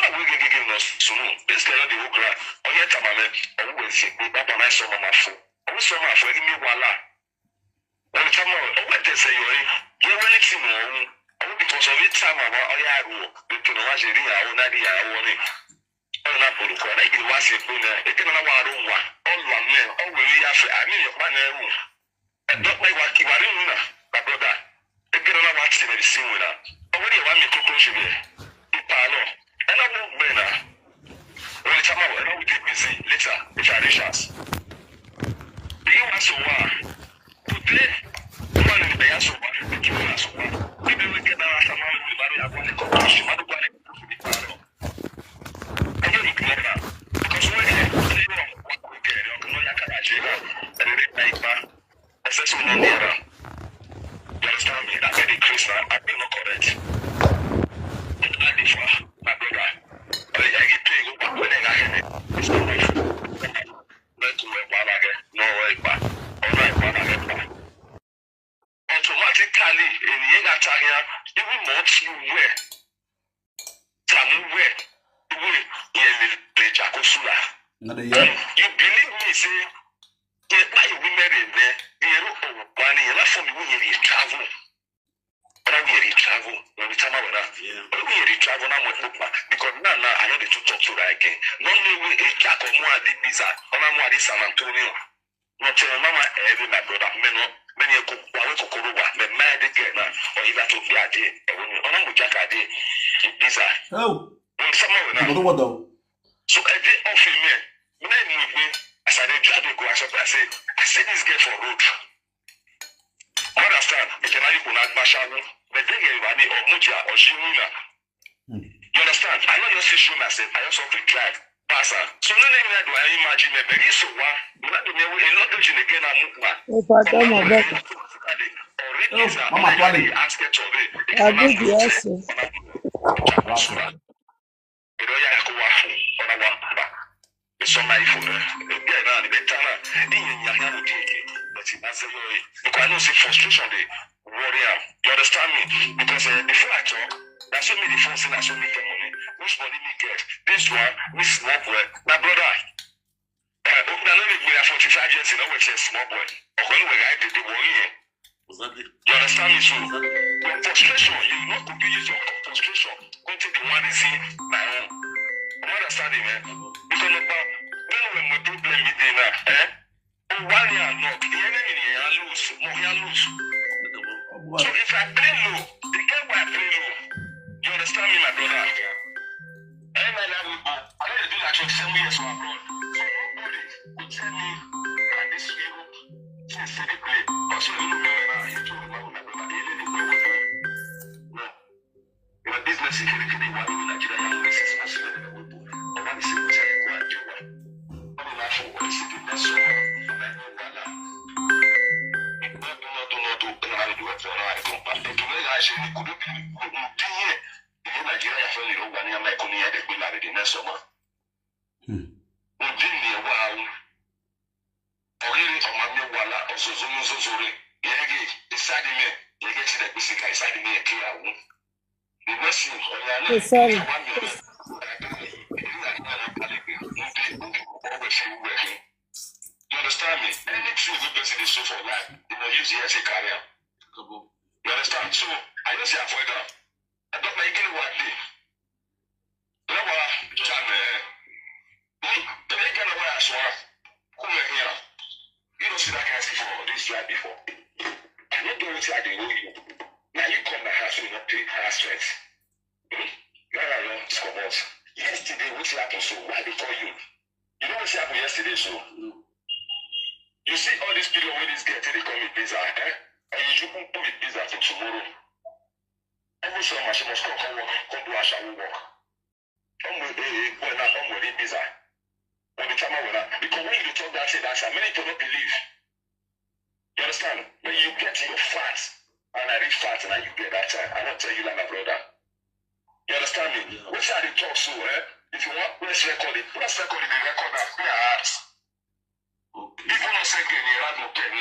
Awo gege no sunu. Best no dey okra. Oye tamame. Owo we se pe baba na so mama fo. Owo so ma fo ni mi wala. Owo tama owo te se yo e. Ye we ni ti mo owo. Owo because of it time awa oya ro. Be to no wa se ri awo na ri awo ni. Owo na poru ko na igi wa se pe na. E ke na wa ro wa. Owo me. Owo ri ya fe. Ami yo pa na ewu. Dɔkpa wa kiwari mu na, my brother. Egere na wa ti na bisi mu na. Ɔwɔ de wa mi koko shi bɛ. Ipa no. Ɛna wo bɛ na. Wɔ chama wɔ ɛna wo de busy later. It's a rishas. Bi wa so wa. Today. Wa ni bɛ ya so wa. Ki wa so wa. Bi bi we ke na wa sama we ba ya ko ni koko shi ma do kwa ni koko shi ipa no. Ɛyɛ ni kuma na. Because we de wa ko ke no ya ka na je na. Ɛna de na ipa. Especially when they are. You understand me? That very Chris, I feel not correct. But I differ, my brother. I, I get paid go back when I got it. It's not my fault. Went to work while I get no work back. All right, while I get back. Automatically, in the year that I even more you were. Samuel, you will hear the Jakosula. Na the Um, year. you believe me, say, yeah, why you women in there? The year of money, and that's for me, we hear travel. But we hear travel. When we tell my brother, Yeah. But we hear travel now, my book, because now, now, I know the two talk to that again. No, no, we a jack or more at the visa, or I'm more at San Antonio. No, tell mama, every my brother, men, no, many a cook, why we cook over, the mad again, or if I took the idea, or I'm with Jack idea, visa. Oh, When someone you know what though? So I did off him, man. When I move me, as I did drive the go, I said, I say, I see this girl for road. You understand? It's a man you could not bash out. But then you are me or Mutia or Shimuna. You understand? I know you see show myself. I also have to drive. Pass her. So no name that do I imagine me. But it's so one. You know the name a lot of you again. I'm Mukma. Ó bá dámọ̀ bẹ́ẹ̀. Or read this. Mama Twale. Ask it of it. Àbídì ẹ̀sìn. Ìrọ̀yà ẹ̀kọ́ wà fún ọ̀nà wà bá. Ìsọ̀nà ìfò rẹ̀. Ẹgbẹ́ náà ni bẹ́ẹ̀ tán náà. Ní ìyẹn ìyá yàrá òde èké. But it's not very. Because I know say frustration dey worry am. You understand me? Because uh, before I talk, na so me the phone say na so me get money. Which money me get? This one, me small boy. My brother, uh, I no dey gbera forty-five years, you know, we say small boy. Ọkọ ni we guy dey dey worry yẹn. Exactly. You understand me? So, your frustration, you not could use your frustration. Go take the one is in my own. You understand me, man? Because number, when we problem me dey now, eh? Oh, one year not. The enemy here lose, more here lose. So if I play low, the guy why I play low. You understand me, my brother? I mean, I, I, I don't do that for seven years for abroad. So nobody could tell me that this Europe thing say they play. Also, you know, you told me, my brother, you didn't go with me. No. Your business is really, really one in Nigeria, you have six months, you don't know what to do. And that is what I go and do. What do you laugh for? What is it in that song? Not do, not do, not do, not do, not do, not do, not do. Ètò mẹ́rin àṣẹ ni kò dóbi ní Nàìjíríà fẹ́ lè lọ́gbà ní Amẹ́ríkà ní ẹ̀ẹ́dẹ́gbẹ́ láàrin the next summer. Òdì ni ẹ̀ wá o. Ọ̀rẹ́rẹ́ ọmọ mi wà lá ọ̀zọ̀zọ̀ ní zọ̀zọ̀ rẹ̀. Yẹ́gẹ́ ìsáàdì mi yẹ́gẹ́ ti dẹ̀ gbèsè ká ìsáàdì mi yẹ kí àwọn. The next thing ọ̀yà náà Hey, sorry. Wà mí. You understand me? Anything we person dey so for life, you know, use here as a career. You understand? So I just say avoid am. I don't like getting one day. Lọ́wọ́ Jami ẹ̀. Ní tẹ̀lé kẹ́lẹ́ wáyà sọ wá. Kú yẹ kí yà. You don't see that kind of thing for this life before. I no get wetin I dey owe you. Na you come my house, you no pay house rent. Hmm? Now I don comot. Yesterday, wetin happen so? Why I dey call you? You know wetin happen yesterday so? You see all this period wey this girl take dey call me pizza, eh? And you should put me pizza for tomorrow. Every summer she must come, come work, come do ashawo work. Come with a boy now, come with a pizza. When the trauma will not, because when you talk that shit, that shit, many people don't believe. You understand? When you get your facts, and I read facts, and you get that time, I don't tell you like my brother. You understand me? Which are the talk so, eh? If you want press record, it press record, the record that clear hearts. People not say get the right no care.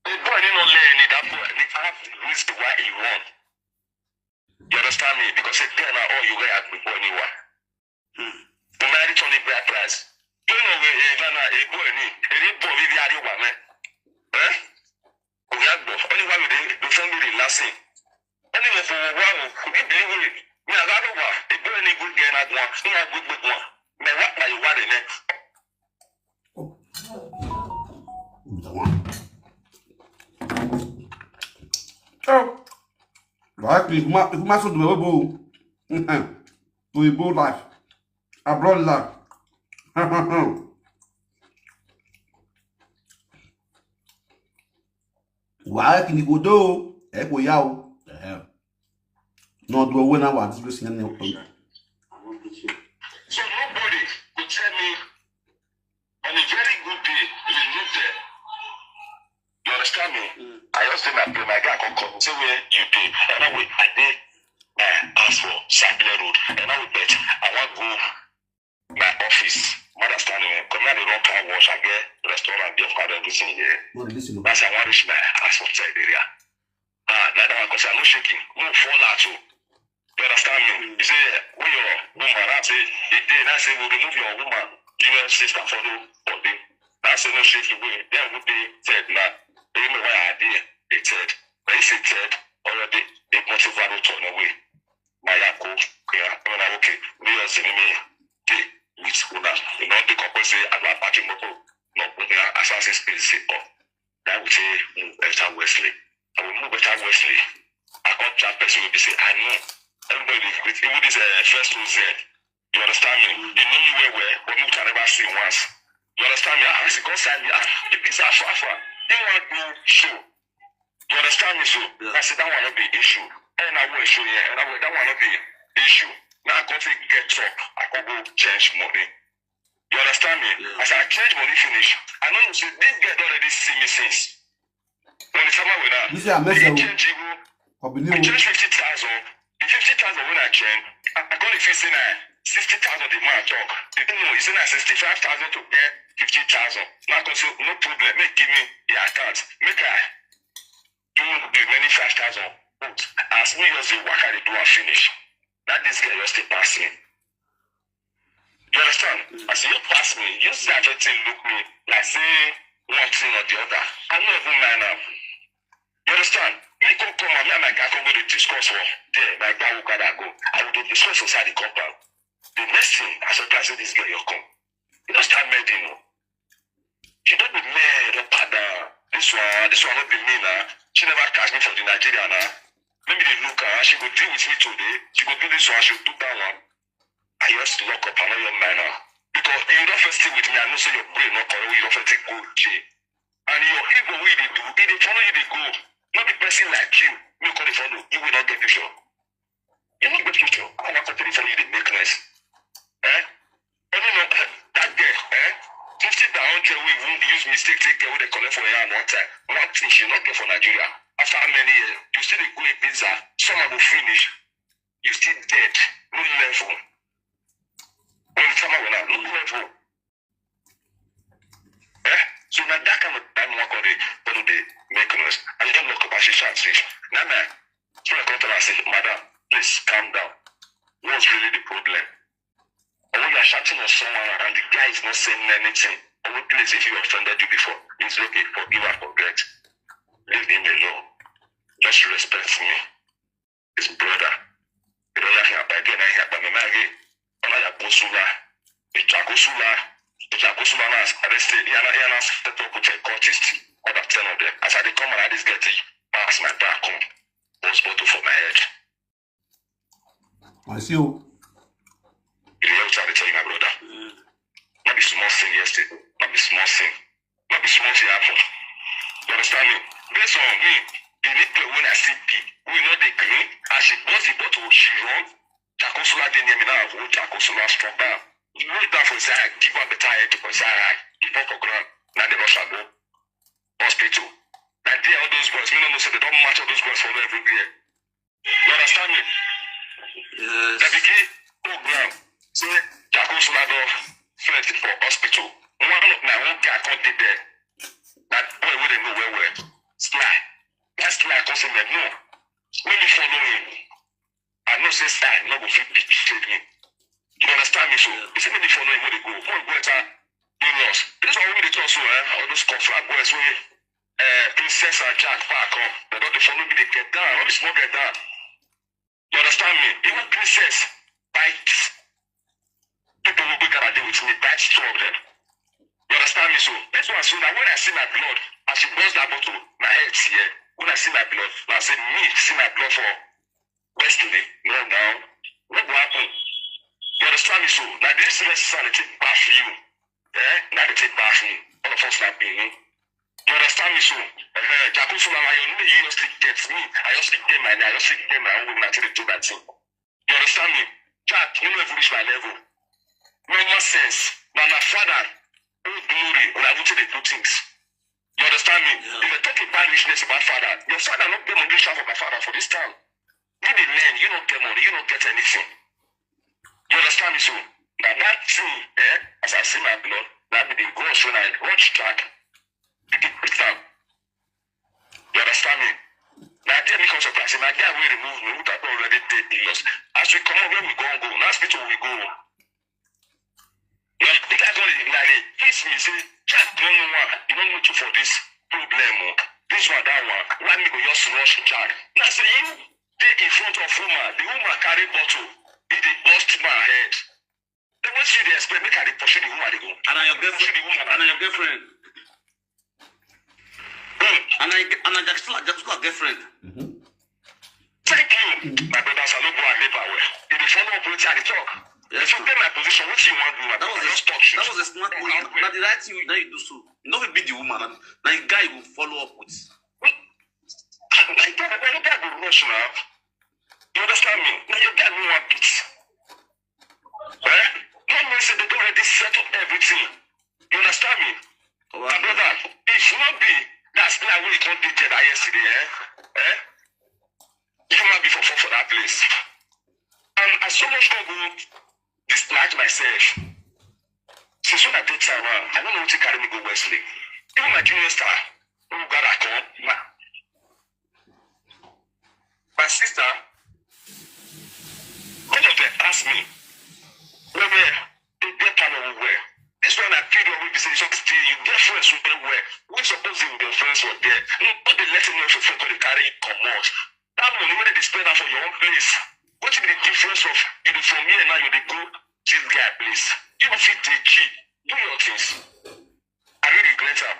The boy did not learn it. That boy, they have the reason why he run. You understand me? Because say ten are all you get at the boy anywhere. Buhari turn a bride price. You know we eh, Ghana a boy ni. A boy we are you man. Eh? We are boy. Only one we dey the family last thing. Only we for one we be we. Me I got one. A boy ni good girl na one. Me a good good one. Me what na you want ne? Life is ma if ma so do ebo. To ebo life. Abroad life. Wa kini go do e ko ya o. Eh. No do we na wa this person ne. So nobody go tell me on a very good day, you live there. You understand me? I just say my play, my guy come call me. Say where you dey? And I wait, I dey uh, ask for Sapele Road. And I will bet I want go my office. Understand me? Come here, they run car wash. I get restaurant, beer, for everything here. No, listen. That's how I reach my house outside area. Ah, that one because I'm not shaking. No fall out. You understand me? You say, who your woman? I say, it did. I say, we remove your woman. U S sister for the body. I say, no shaking way. Then would be said, nah. They know why I did. They said, but he said, said, already, they must have run away. My yako, yeah, when I okay, me and see me, they, with una, you know, they compose say, I'm not party motor, no, we are assassin space, say, oh, that we say, move better Wesley. I will move better Wesley. I can't chat person will be say, I know. Everybody, with even this uh, first two Z, you understand me? You know me well, well, but you can never see once. You understand me? Ah, she can't sign me. Ah, it is far, far, far. They want to do show. You understand me? So, I said, that one not be issue. And I will show you, and I will, that one not be issue. Now I can't take get up. I can go change money. You understand me? As I change money finish, I know you say this girl already see me since. When the summer went out, You say I mess he up. Change even. I I believe. change fifty thousand. The fifty thousand when I change, I, I call it fifty nine. Sixty thousand the man talk. You don't know, it's not sixty five thousand to get fifty thousand. Now I say no problem. Make give me the account. Make I do the many five thousand. As me just the work I dey do and finish. That this girl just dey pass me. You understand? As you pass me, you see that thing look me like say one thing or the other. I no even mind am. You understand? Me come come and me and my guy come go dey discuss for there. My guy who gather go. I will dey discuss inside the compound. The next thing, I surprise say this girl you come. You don't start mending o. She don't be mad up and down. This one, this one not be me now. She never catch me for the Nigeria now. Let me dey look her. She go deal with me today. She go do this one. She go do that one. I just lock up. I know your mind now. Because you don't first stay with me. I know say your brain not correct. You don't first take go jail. And your ego wey you dey do, e dey follow you dey go. No be person like you, me come dey follow. You will not get picture. You no get picture. I wan come dey follow you dey make noise. Eh? Only no that girl, eh? Fifty by hundred wey even use mistake take get wey dey collect for your hand one time. One thing she no get for Nigeria. After how many years, you still dey go Ibiza, summer go finish, you still dead, no level. When summer went out, no level. Eh? So now that kind of time one come dey follow dey make noise. And you don't look up as she shout say, now my friend come tell her say, madam, please calm down. What's really the problem? Or when you are shouting on someone and the guy is not saying anything, or please, if he offended you before, it's okay, forgive and forget. Leave him alone. Just respect me. His brother. You don't like him, but again, I hear about me, my again. Ona ya kosula. Ija kosula. Ija kosula na arrested. Yana yana set up with a cultist. Other ten of them. As I dey come and I just get it pass my back home. Bust bottle for my head. I see you. You hear what I dey tell you, my brother? Not be small thing yesterday. Not be small thing. Not be small thing happen. You understand me? Based on me, the need play when I see P, we know the green. As she bust the bottle, she run. Jakosula dey near me now. Oh, Jakosula strong down. He roll down for his eye, give her better head for his eye. He fall for ground. Now they rush her go hospital. Now there all those boys. We don't know say they don't match all those boys for everywhere. You understand me? Yes. They begin program. Say Jakosula don first for hospital. One of my own guy come dey there. That boy wey dey know well well. Sly. That Sly come say me no. Let me follow him. I know say Sly no go fit betray me. You understand me? So, you see me for no, you dey go. Go go enter the loss. This one we dey talk so, eh? All those confirm boys wey, eh, Princess and Jack back come. They don't dey follow me, they get down. All this small get down. You understand me? Even Princess, bite. People will be gonna deal with me, bite two of them. You understand me? So, that's why I say that when I see my blood, I should burst that bottle, my head here. When I see my blood, I say, me, see my blood for Wesley. No, now, what will happen? You understand me? So, now this is the son that take back for you. Eh? Now they take back for me. All of us like me. You understand me? So, uh, Jacob Solana, you know, you just get me. I just get my, I just get my own woman until they do that thing. You understand me? Jack, you never reach my level. No more sense. Now, my father, oh, glory, when I go to the good things. You understand me? Yeah. If you talk about richness about father, your father not get money for my father for this time. You dey learn, you don't get money, you don't get anything. You understand me? So, now that thing, eh, as I see my blood, that be the ghost when I watch Jack, begin to stand. You understand me? Now, tell me, come surprise, my guy will remove me, who that already dead, he lost. As we come up, when we go, go, now hospital we go. Yeah, the guy told me, like, he kiss me, say, Jack, no, no, one, you don't need you for this problem, oh. This one, that one. Why me go just rush Jack? Now, say, you dey in front of woman, the woman carry bottle, he dey burst my head. Then what you dey expect? Make I dey pursue the woman, they go. And na your girlfriend. Pursue the woman. And na your girlfriend. Hmm. And I, and I just like, just like girlfriend. Thank you, my brothers. I no go and labor well. If you follow up with I dey talk. If you get my position, what you want to do? That was a, just talk shit. That was a smart move. Now the right thing now you do so. You know, we beat the woman. Now the guy will follow up with. Like that, now your guy go rush now. You understand me? Now your guy no want peace. Eh? No mean say they don already set up everything. You understand me? Wow. My brother, if not be that plan wey you come dey there that yesterday, eh? Eh? You might be for, for, for that place. And I so much struggle distract myself. Since when I take time, ah, I don't know what to carry me go Wesley. Even my junior star, who got a call, ma, my sister, many of them ask me, where, where, they get time of where. This one I feel you always say, you say, still, you get friends with them where. We suppose to be friends with them. No, but they let him know if you feel they carry you come out. That money, when they spend that for your own place, what is the difference of you dey from here now, you dey go this guy place? You go fit dey cheat, do your things. I really regret am.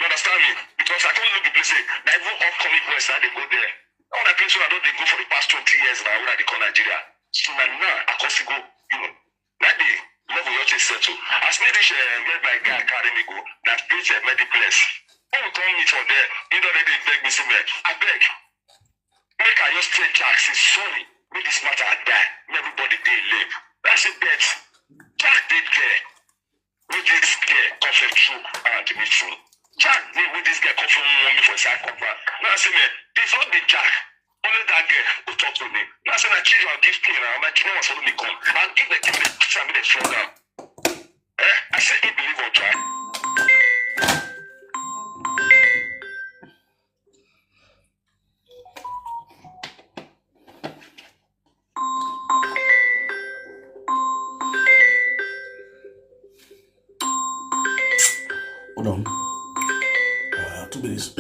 You understand me? Because I can't look the place, eh, na even upcoming boys now they go there. All the place where I don't they go for the past twenty years now, when I dey come Nigeria. So now, now, I can still go, you know. That day, level your thing settle. As me reach, eh, where my guy carry me go, that place, eh, many place. When we come meet for there, he don already beg me, say, man, I beg. Make I just tell Jack, say, sorry, make this matter die. Make everybody dey live. That's it, bet. Jack did there. Make this girl come for true and me true. Jack dey with this girl come for one me for inside compound. Now I say, man, if not be Jack, only that girl go talk to me. Now I say, na children I'll give pain, and my children will follow me come. I'll give the kids the time they fall down. Eh? I say, he believe on Jack. Hold on. Uh, two minutes.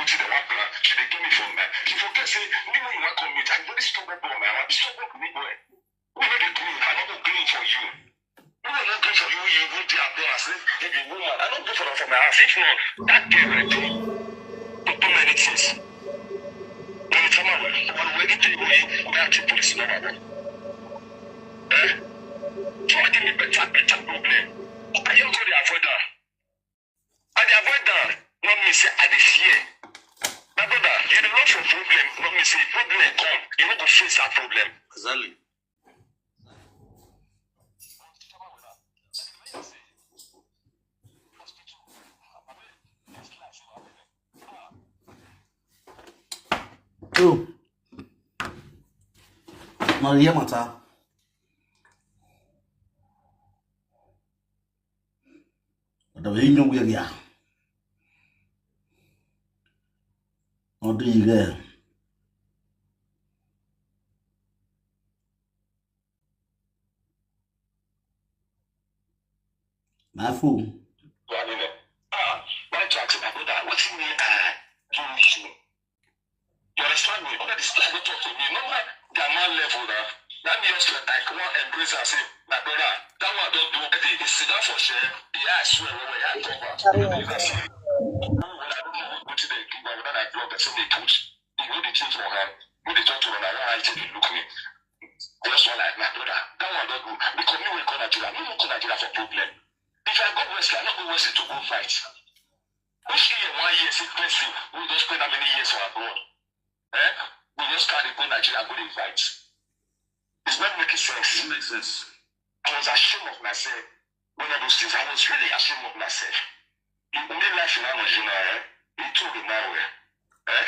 Wetin dem wan plan? She dey give me for my. She forget say me when you wan come meet, I be very stubborn boy, man. I be stubborn boy. Who no dey gree? I no go gree for you. Who no gree for you? You go there and say you be woman. I no gree for that for my house. If not, that girl ready to do many things. When you tell me, when we need to go, we have to police number one. Eh? Try give me better, better problem. I am going to avoid that. I dey avoid am. No mean say I dey fear. My brother, you dey run from problem. No mean say problem come, you no go face that problem. Exactly. So, Maria Mata. Ɔdɔbɛyɛ nnwom yɛ bia. Ɔde yi dɛ. N'afọ. Ah, why Jackson, my brother? Wetin me I do you? You understand me? All this people talk to me. No matter their man level now. That me just like I come embrace and say, my brother, that one don't do anything. He sit down for share. The eye swear when I cover. When I don't know what to do, but when I block, I say they put. He go the thing for her. When they talk to her, now I take a look me. Just one like my brother. That one don't do. Because me we call Nigeria. Me we call Nigeria for problem. If I go West, I not go West to go fight. Which year, one year, six person, we just spend how many years for abroad? Eh? We just carry go Nigeria, go dey fight. It's not making sense. It makes sense. I was ashamed of myself. One of those things, I was really ashamed of myself. In real life in Nigeria, eh? It told me now, eh?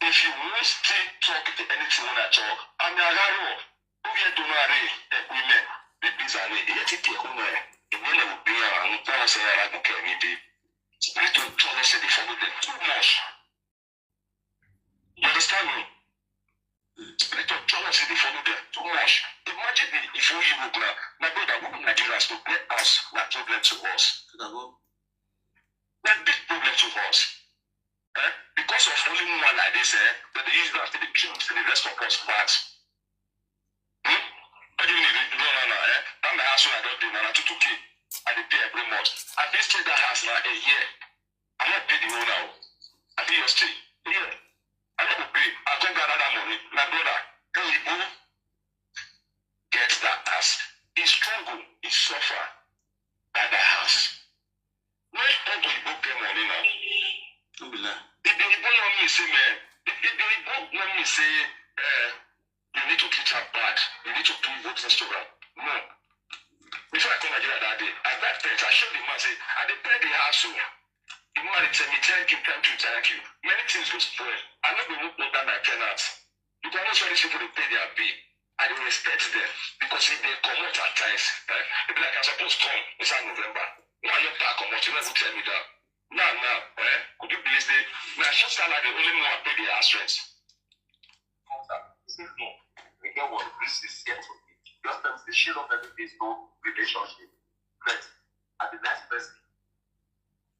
If you want to talk to anything when I talk, I'm a raro. Who get to know are eh, women, the business, eh, eh, take care, who know, eh? The men will be around, who tell us, eh, I don't care, me, the spirit of jealousy, they follow them too much. You understand me? Spirit of jealousy, they follow them too much. Imagine the, if we Europe now, my brother, who Nigerians to play us, na problem to us. Na big problem to us. Eh? Because of only one like this, eh? But they use that to the kill to the rest of us bad. Hmm? What do you mean? No, no, no, eh? That my house when I don't do, na two two K. I dey pay every month. I dey stay that house now a year. I not pay the whole now. I dey your stay. Yeah. I no go pay. I come gather that money. My brother, Oyibo get that house. He struggle, he suffer at that house. When Uncle Igbo get money now, No be lie. the, the Igbo no mean say, man, the, the, the Igbo no mean say, eh, you need to treat her bad. You need to do good things to her. No. Before I come Nigeria that day, I got text. I showed the man, say, I dey pay the house. Oh. The man dey tell me, thank you, thank you, thank you. Many things go spoil. I no go look more than my tenant. You can also these people dey pay their bill. I dey respect them because if they come out at times, eh, they be like, I suppose come inside November. Now you pack come out, you never tell me that. Now, now, eh, could you please say, my first salary only me wan pay the house rent. He said, no, we get what this is here to be. Just tell me, say, she love every place, no relationship. But at the next person,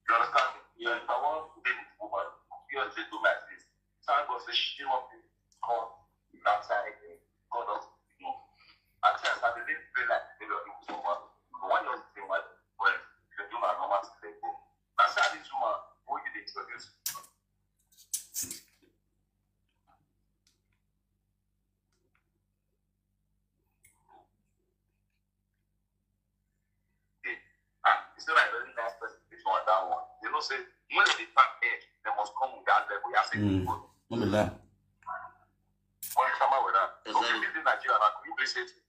you understand me? Yeah. If I want to be with woman, you have to do like this. Thank God, say, she won't be called that time again. God doesn't know. At times, I believe, feel like, you know, you someone. But when you're the same way, well, you do my normal thing, let go. That's how this woman, who you introduce. Ah, it's not like very nice presentation on that one. You know, say, when they pack air, they must come with that level. You have to Mm. go. No be lie. When you come out with that, okay, Exactly. This is Nigeria, now, could you please say to me,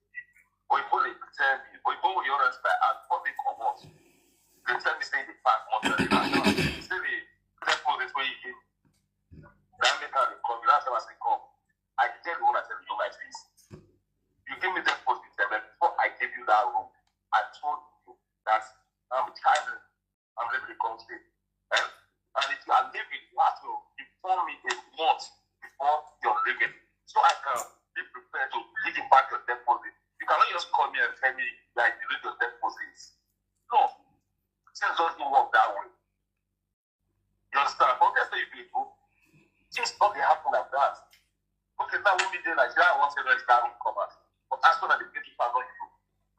Oyibo dey tell me, Oyibo wey you rent by as public comot. They tell me say they pack more than the national. Say the deposit wey you give. That make how they come. You know how I say come. I tell you when I tell you my face. You give me deposit, and then before I give you that room, I told you that I'm tired. I'm ready to come stay. Eh? And if you are leaving, you have to inform me a month before you're leaving. So I can be prepared to give you back your deposit. You cannot just call me and tell me that you need your deposit. No. Things doesn't work that way. You understand? But okay, say register room cover. But as soon as they pay two thousand euro,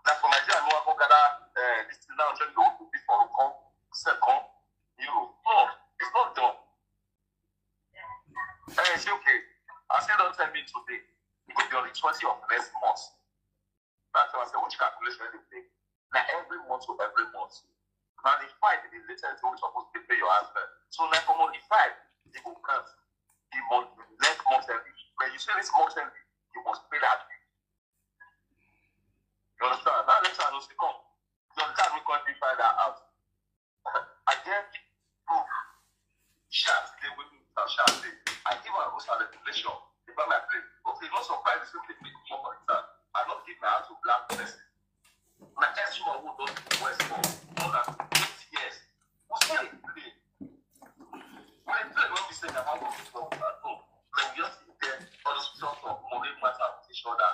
na for Nigeria, no one go gather, eh, this thing now, check the whole thing for come, second euro. No, it's not done. Eh, it's okay. I say don't tell me today. It go be on the twenty of next month. That's why I say, which calculation they play? Na every month to every month. Na the five be the latest wey we suppose dey pay your husband. So na from on the five, you go count the month, next month ending. When you say this month ending, you must pay that bill. You understand? Now next time, you come. You understand? We come find that out. I get proof. Sharp dey with me, now sharp dey. I give am roast and revelation. They buy my plate. Okay, no surprise, the same thing make me for the time. I don't give my house to black person. My ex woman who don't do West for more than eight years. Who still dey play? When play when we say that one go be so at home. Then we just sit there, all those sort of money matter with each other.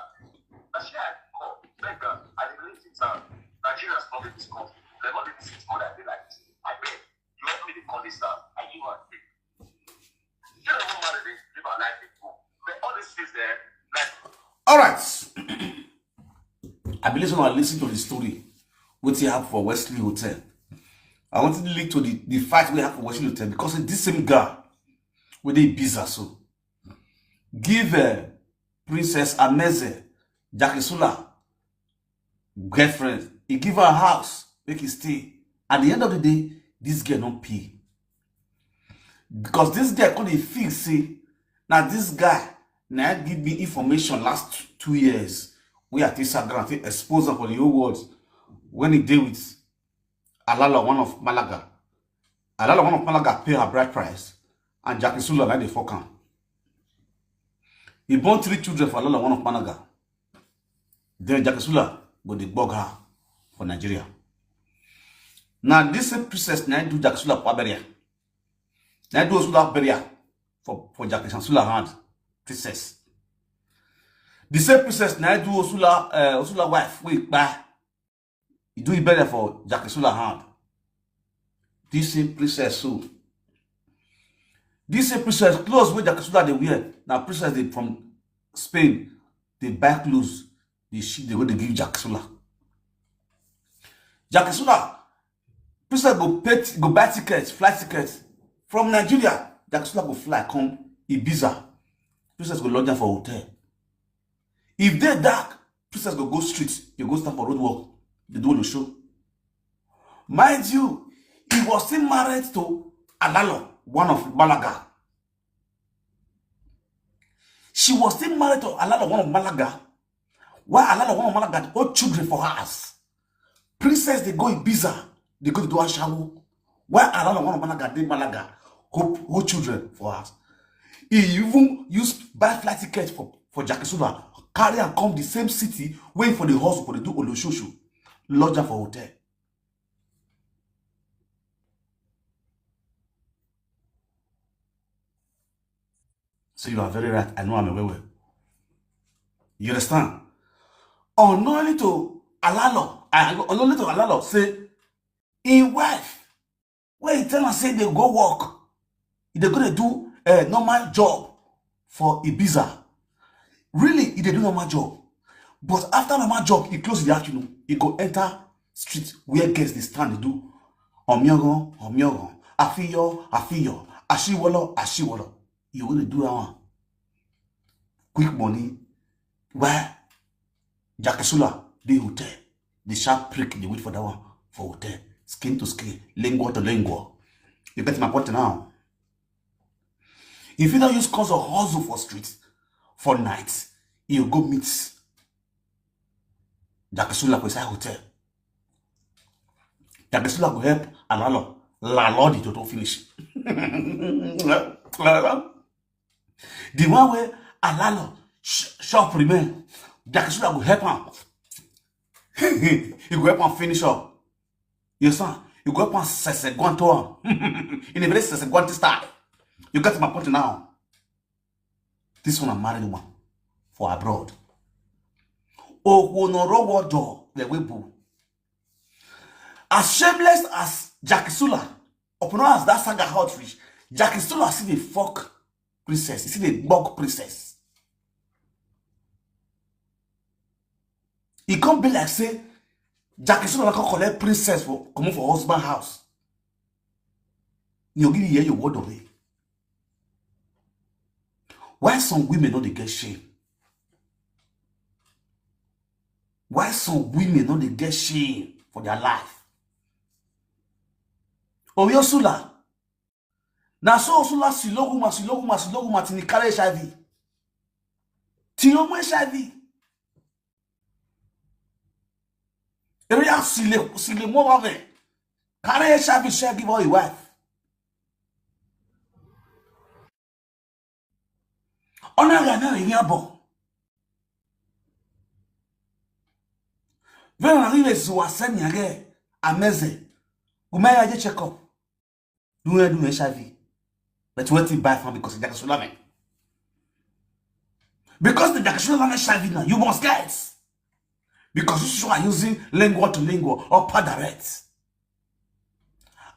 Na she I call, beg am, I dey relate with am. Nigerians no dey this country. Dem no dey this country like this. I beg, you help me dey call this am. I give am. All right. I believe someone listen to the story. What happened for Wesley Hotel? I wanted to lead to the, the fight we have for Wesley Hotel because this same guy with the bizarre so give uh, Princess Ameze Jakisula girlfriend. He give her a house, make he stay. At the end of the day, this girl don't pay. Because this girl couldn't fix it. Now this guy now give me information last two years. We at Instagram, they expose him for the whole world when he deal with Alala, one of Malaga. Alala, one of Malaga, pay her bride price, and Jakisula like the fuck am. He born three children for Alala, one of Malaga. Then Jakisula go the bug her for Nigeria. Now this same princess now do Jakisula for burial. Now do Osula burial for for Jakisula hand princess. The same princess now do Osula uh, Osula wife wait by. He do it better for Jakisula hand. This same princess so. This same princess clothes wey Jakisula dey wear. Now princess dey from Spain. They buy clothes. They ship. They go. They give Jakisula. Jakisula. Princess go pay. Go buy tickets, flight tickets from Nigeria. Jakisula go fly come Ibiza. Princess go lodge am for hotel. If they dark, princess go go street. You go stand for road walk. They do the show. Mind you, he was still married to Alalo, one of Malaga. She was still married to Alalo, one of Malaga. Why Alalo, one of Malaga, all children for her house? Princess, they go Ibiza, they go to do Ashawo. Why Alalo, one of Malaga, they Malaga, hope all children for us. He even used buy flight ticket for, for Jakisula, carry and come the same city, wait for the house for the do Oloshosho, lodge her for hotel. So you are very right. I know I'm a well. You understand? Unknowingly to Alalo, I unknowingly to Alalo say in wife, where he tell us say they go work, they gonna do a normal job for Ibiza. Really, he dey do normal job. But after normal job, he close the afternoon, he go enter street where guests they stand they do. Omiogon, omiogon, afiyo, afiyo, ashiwolo, ashiwolo. You gonna do that one. Quick money. Where Jakisula, the hotel. The sharp prick, they wait for that one for hotel. Skin to skin, lingua to lingua. You get my point now. If you don't use cause of hustle for street, for night, you go meet Jakisula for inside hotel. Jakisula go help Alalo. Lalo the total finish. The one where Alalo sh- shop remain, Jakisula go help him. He go help him finish up. You understand? He go help him sese guanto him. In a very sese guanto style. You get my point now. This one a married woman for abroad. Oh, no road door the way boo. As shameless as Jakisula, upon as that saga hot reach, Jakisula see the fuck princess. You see the bug princess. E come be like say Jackie Sula come collect princess for comot for husband house. You give you your word of it. Why some women no dey get shame? Why some women no dey get shame for their life? Oyo Sula, na so Osula siloguma siloguma siloguma till e carry H I V. Till e omo H I V. Area sile sile mo wa ve. Carry H I V share give all your wife. Ona ga na ri abo. Vena na rive zuwa senya ge ameze. Umaya je check up. Do you do H I V? But what you buy from because Jackie Sula man. Because the Jackie Sula man H I V now, you must get. Because you are using lingual to lingual or padarette.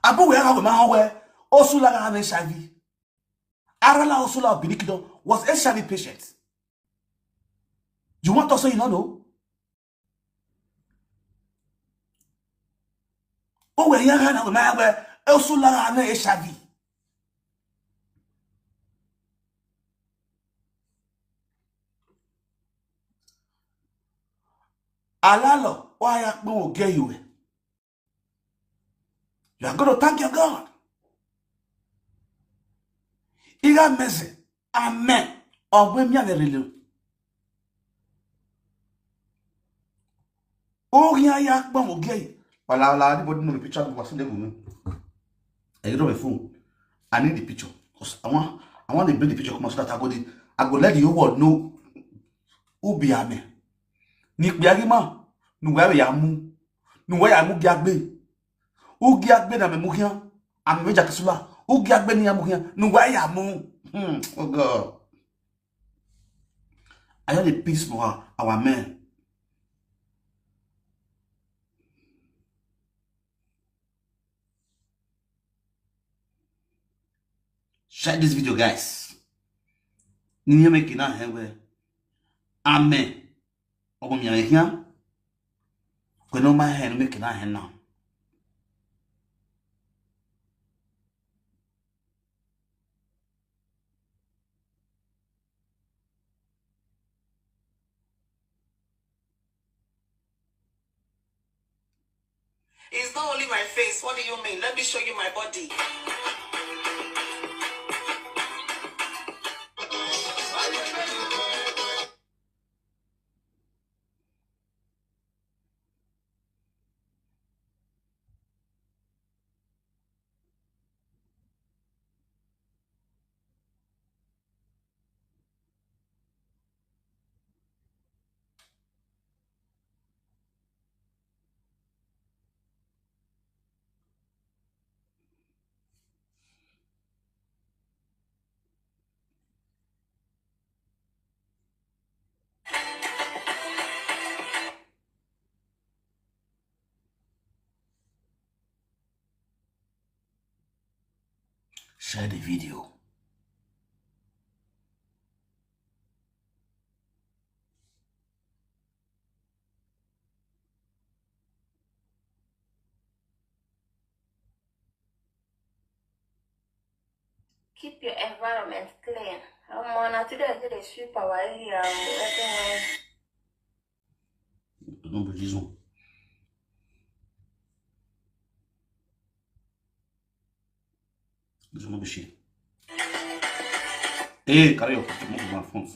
Abu we are going to Osula have H I V. Arala Osula Binikido was H I V patient. You want to say you don't know? O we ya ha na we ma we Osula ha na H I V. Alalo, why ya kpo o ge you? You are going to thank your God. Iga meze, amen. Ogwe mi ave relo. Ogi aya kpo mo ge. Wala wala, anybody know the picture of Wasile Gumi? I get on my phone. I need the picture. 'Cause I want I want to bring the picture come out so that I go the, I go let the whole world know who be Ame. Ni pe agi ma, nu wa ya mu. Nu wa ya mu gi agbe. U gi agbe na me mu hian. Ame Jackie Sula. U gi agbe ni ya mu hian. Nu wa ya mu. Hmm. Oh God. I just dey piss for our men. Share this video, guys. Ni make na hewe. Amen. Obo mi ahia. Kwe no ma he no make na he now. It's not only my face. What do you mean? Let me show you my body. Share the video. Keep your environment clean. Omo, na today I take dey sweep our area o, everywhere. No be this one. This one no be shit. Hey, carry your comot for my phone.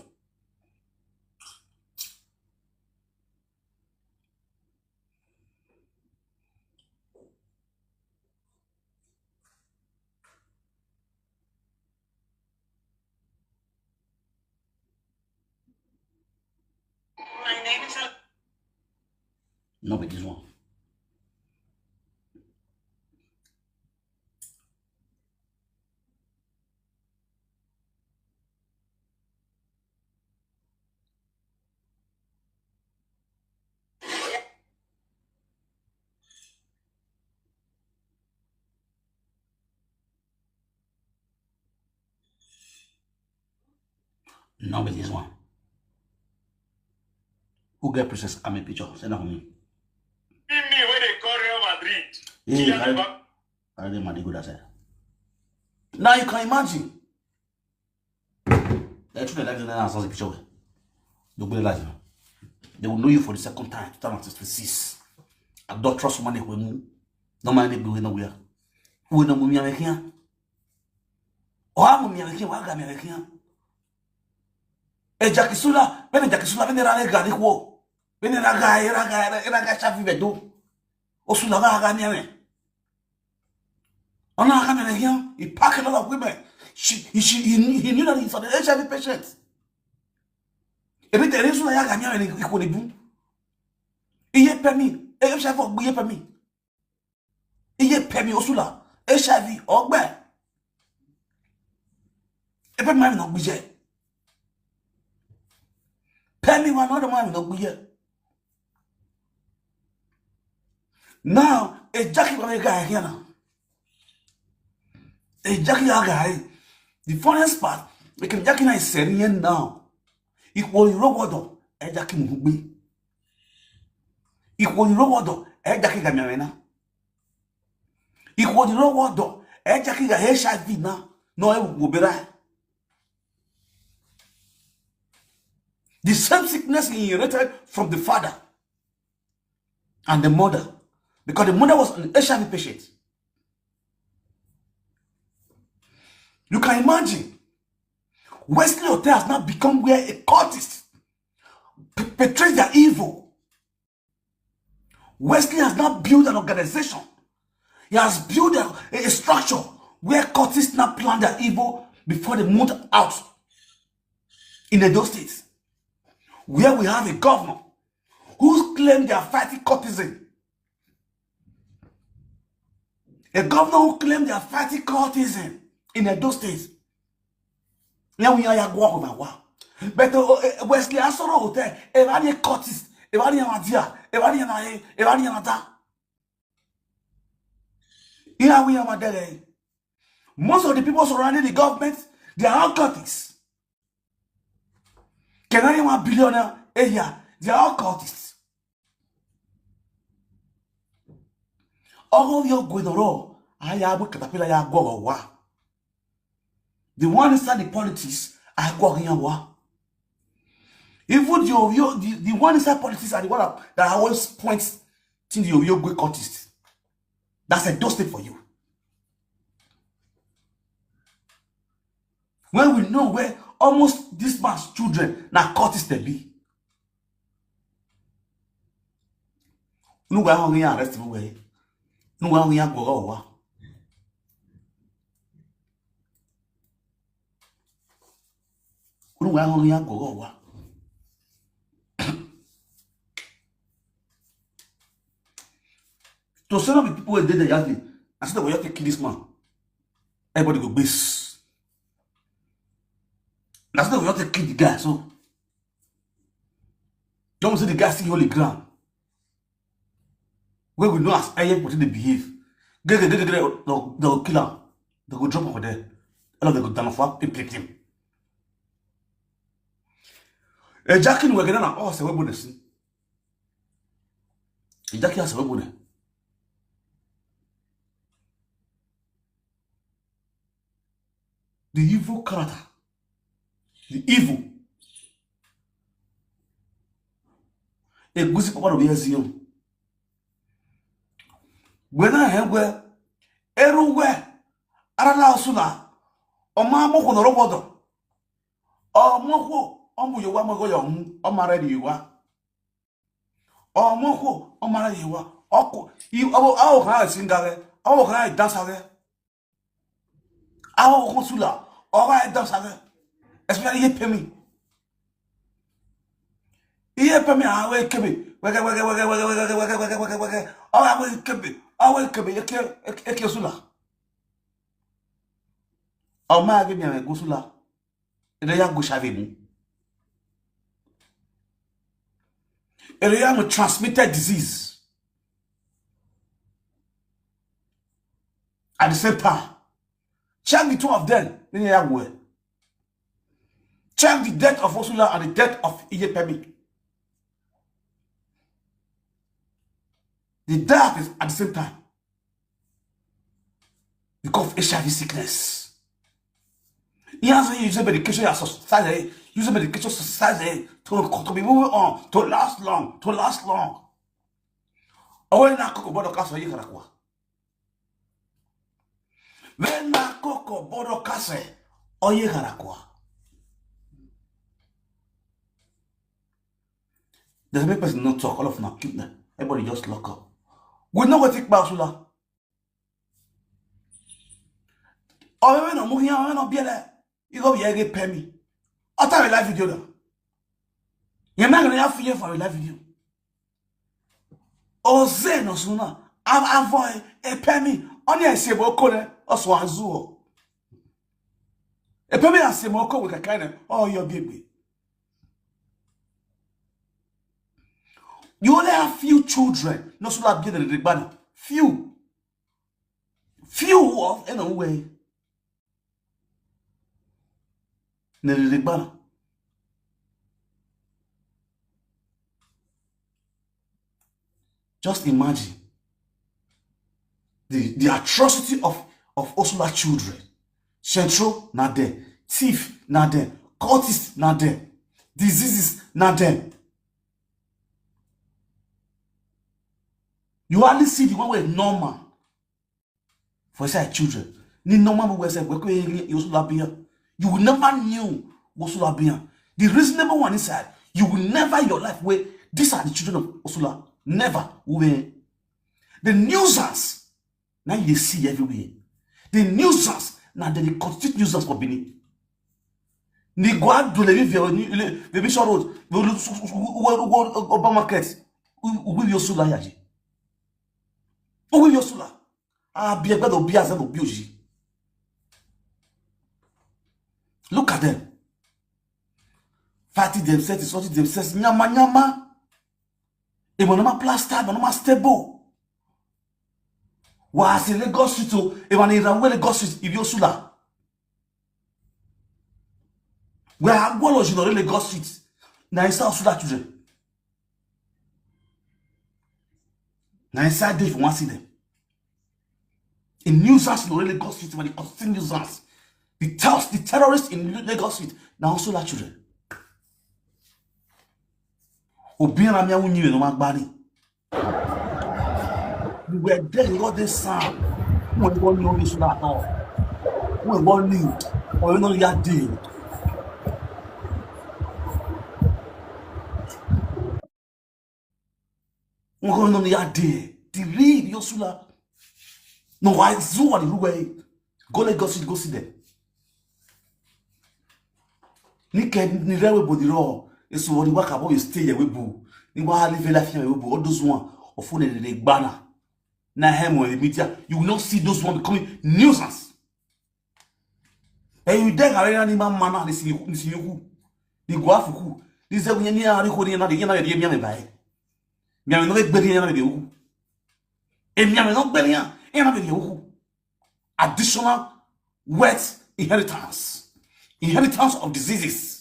My name is. No be this one. No be this one. Who get Princess Army picture? Send am for me. See me wey dey call Real Madrid. Hey, Kylian carry, Mbappe. Carry the money go that side. Now you can imagine. They threw the life in the house, the picture. They go like, they will know you for the second time, two thousand sixty-six. Adulterous woman, they will move. No man, they go nowhere. Who no move me here? Oh, I'm me here. Why got me here? E Jackie Sula, when Jackie Sula, when they run a gari, wo. When they run a guy, run a guy, run a guy, shafi bedo. Osula, run a guy, me. Ona, I come here. He pack a lot of women. She, he, she, he, knew- he knew that he's an H I V patient. Ebi te resu na ya ga mi awere iko ni bu. Iye pe mi. E H I V ogbe iye pe mi. Iye pe mi Osula. H I V ogbe. E pe mi ma mi no gbije. Pe mi wa no do ma mi no gbije. Now, e Jackie wa ga here now. E Jackie ya ga. The funniest part, we can Jackie na is here now. Ikwo irowodo, e Jackie mu gbe. Ikwo irowodo, e Jackie ga mi awena. Ikwo irowodo, e Jackie ga H I V na. No, e wo bera. The same sickness he inherited from the father and the mother, because the mother was an H I V patient. You can imagine, Wesley Hotel has now become where a cultist perpetrates their evil. Wesley has now built an organization. He has built a, a structure where cultists now plan their evil before they move out in Edo State, where we have a governor who claimed they are fighting cultism. A governor who claimed they are fighting cultism in Edo State. Now we are walk over wa. But uh, uh, Wesley Asoro Hotel, everybody cultist, everybody amadia, everybody na everybody na da. Here we are, Madele. Most of the people surrounding the government, they are all cultists. Can anyone billionaire area? They are all cultists. All your Guinoro, I have a caterpillar, ya go wa. The one inside the politics, I go here wa. Even the, the, the one inside politics are the one that, that always points to the Oyo Gwe cultist. That's a dusting for you. When we know where almost this man's children now cultists they be. Unu wa ho ya arrest we. Unu wa ho ya go wa. Unu wa ho ya go wa. To some of the people wey dey there, I say they will just take kill this man. Everybody go base. That's not what they kill the guy. So don't say the guy still holy ground. Where we know as I put in the behave. Get get get get. They'll kill him. They go drop over there. All of them go down for him. Pick him. E Jackie we gana na o se we bonesi. E Jackie ase we bonesi. The evil character, the evil. Egusi papa no be ezion. When I have where, everywhere, arala osula, oma mo kono robodo. Omo ko, omo yo wa mo go yo, o ma ready yo wa. Omo ko, o ma ready yo wa. Oko, i o o ha singare, o ha dansare. Awo konsula, o ha dansare. Especially ye pemi. Ye pemi awe kebe. Wege wege wege wege wege wege wege wege wege wege. O ha we kebe, awe kebe ye ke ye ke sula. O ma ge mi awe gosula. Ere ya go shave mu. Ere ya mo transmitted disease. At the same time, check the two of them. Then you have where. Check the death of Osula and the death of Iyepemi. They die at the, at the same time because of H I V sickness. He has to use medication, exercise, use medication, exercise to, to be moving on, to last long, to last long. Away na koko bodo kaso ye karakwa. When na koko bodo kase oye karakwa. There's a person not talk, all of now keep them. Everybody just lock up. We know what take Basula. Or we no move here, we no be there. You go be a pay me. I tell you live video now. You're not gonna have fear for a live video. Oze no suna. Avoid a pay me. Only I say bokole. Also azuo. A pay me I say moko with a kind of oh your baby. You only have few children. No sula be the bad. Few. Few of in a way. Just imagine the, the atrocity of, of Osula children. Central, not there. Thief, not there. Cultist, not there. Diseases, not there. You only see the one way normal for inside children. Ni normal we say we kwe Osula biya. You will never knew Osula biya. The reasonable one inside, you will never in your life where these are the children of Osula. Never. We the nuisance now you see everywhere. The nuisance now they constitute nuisance for Benin. Ni go out to the baby short road, Obama market. We will Osula yaji. Owe Yosula. Abi egbe do bi aze do bi oji. Look at them. Fighting themselves, insulting themselves. Nyama, nyama. Emo no ma plaster, emo no ma stable. Wa se Lagos Street o, emo na ira we Lagos Street, ibi Osula. We are gwolo jino Lagos Street. Na inside Osula children. Na inside dey if you wan see them. In nuisance no Lagos Street, when they continue nuisance. The, ter- the terrorists in Lagos Street, na Osula children. Obi na mi awunyi no ma gbani. We were there, we got this sound. We were going on this at all. We were going new. Or you know, you are dead. We were going on the other day. The real Yosula. No, why is who are the way? Go Lagos, go see them. Nike ni rewe bodiro. Eso wori waka bo stay ye webu. Ni wa live life ye webu. All those one of one the gbana. Na him on the media. You will not see those one becoming nuisance. And you then are ni man man ni si ni si you. Ni go afuku. Ni ze ni ni ari ko ni na de na de mi ame bai. Mi ame no be gberi na de wu. E mi ame no gberi na de wu. Additional wealth inheritance. Inheritance of diseases.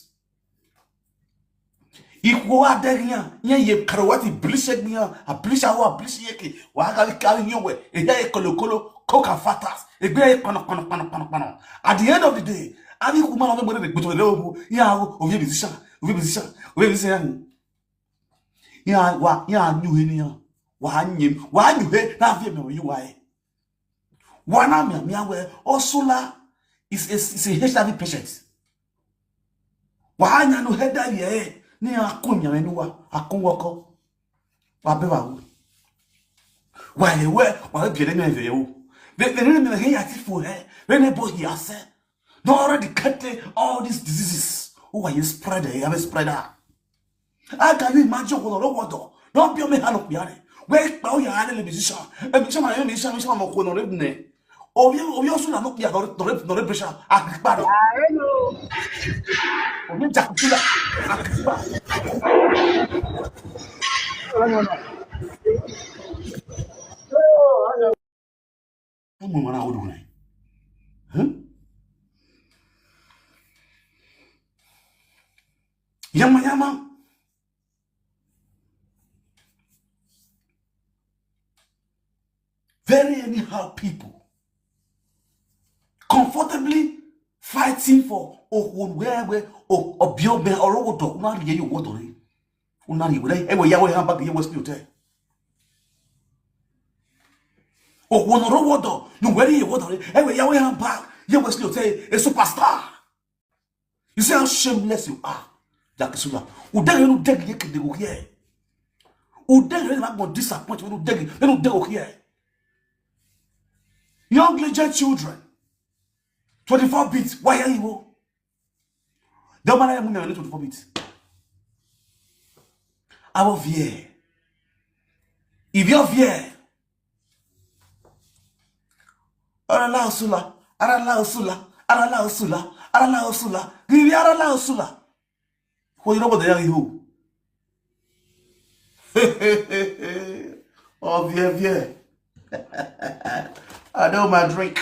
Ikwo aderian, yen ye karwati blishe gbiyan, a blisha wa blishe yeke, wa ga ka yen we, e ya ye kolo kolo, coca fatas, e gbe ye kono kono kono kono kono. At the end of the day, ani ku ma lo be de gboto le obo, ya o, o ye musician, o ye musician, o ye musician. Ya wa, ya nyu he ni ya. Wa nyi, wa nyu he, na vie me you wa e. Wa na mi mi awe, Osula is a, is a H I V patient. Wa anya no he da ye, ni akun mi ame nu wa, akun woko. Wa be wa wo. Wa le we, wa be bi le mi ve wo. Ve ve ni mi he ya ti fo he, ve ne bo hi ase. No already cut all these diseases. Who are you spreader? You have a spreader. How can you imagine what the water? Don't be me hano piane. Wait, now you are a musician. A musician, a musician, a musician, a musician, a musician. Obi obi osu na no pia no no no pressure. Akparo. I know. Obi jakutula. Akparo. No, no, no. Mo mara odu na. Hmm? Yama yama. very anyhow people comfortably fighting for Okwuono where where Obiobe or Owodo. Una ri ye Owodo re. Una ri we e we ya we handbag ye Wesley Hotel. Okwuono or Owodo no where ye Owodo re e we ya we handbag ye Wesley Hotel, a superstar. You see how shameless you are, Jackie Sula. Udege no dege ye kede go here. Udege no go disappoint when udege when udege go here. Young legend children, twenty-four bits. Why are you? The man I am twenty-four bits. I will fear. If you fear, Arala Osula, Arala Osula, Arala Osula, Arala Osula, give me Arala Osula. What you know about the young you? Oh, fear, fear. I know my drink.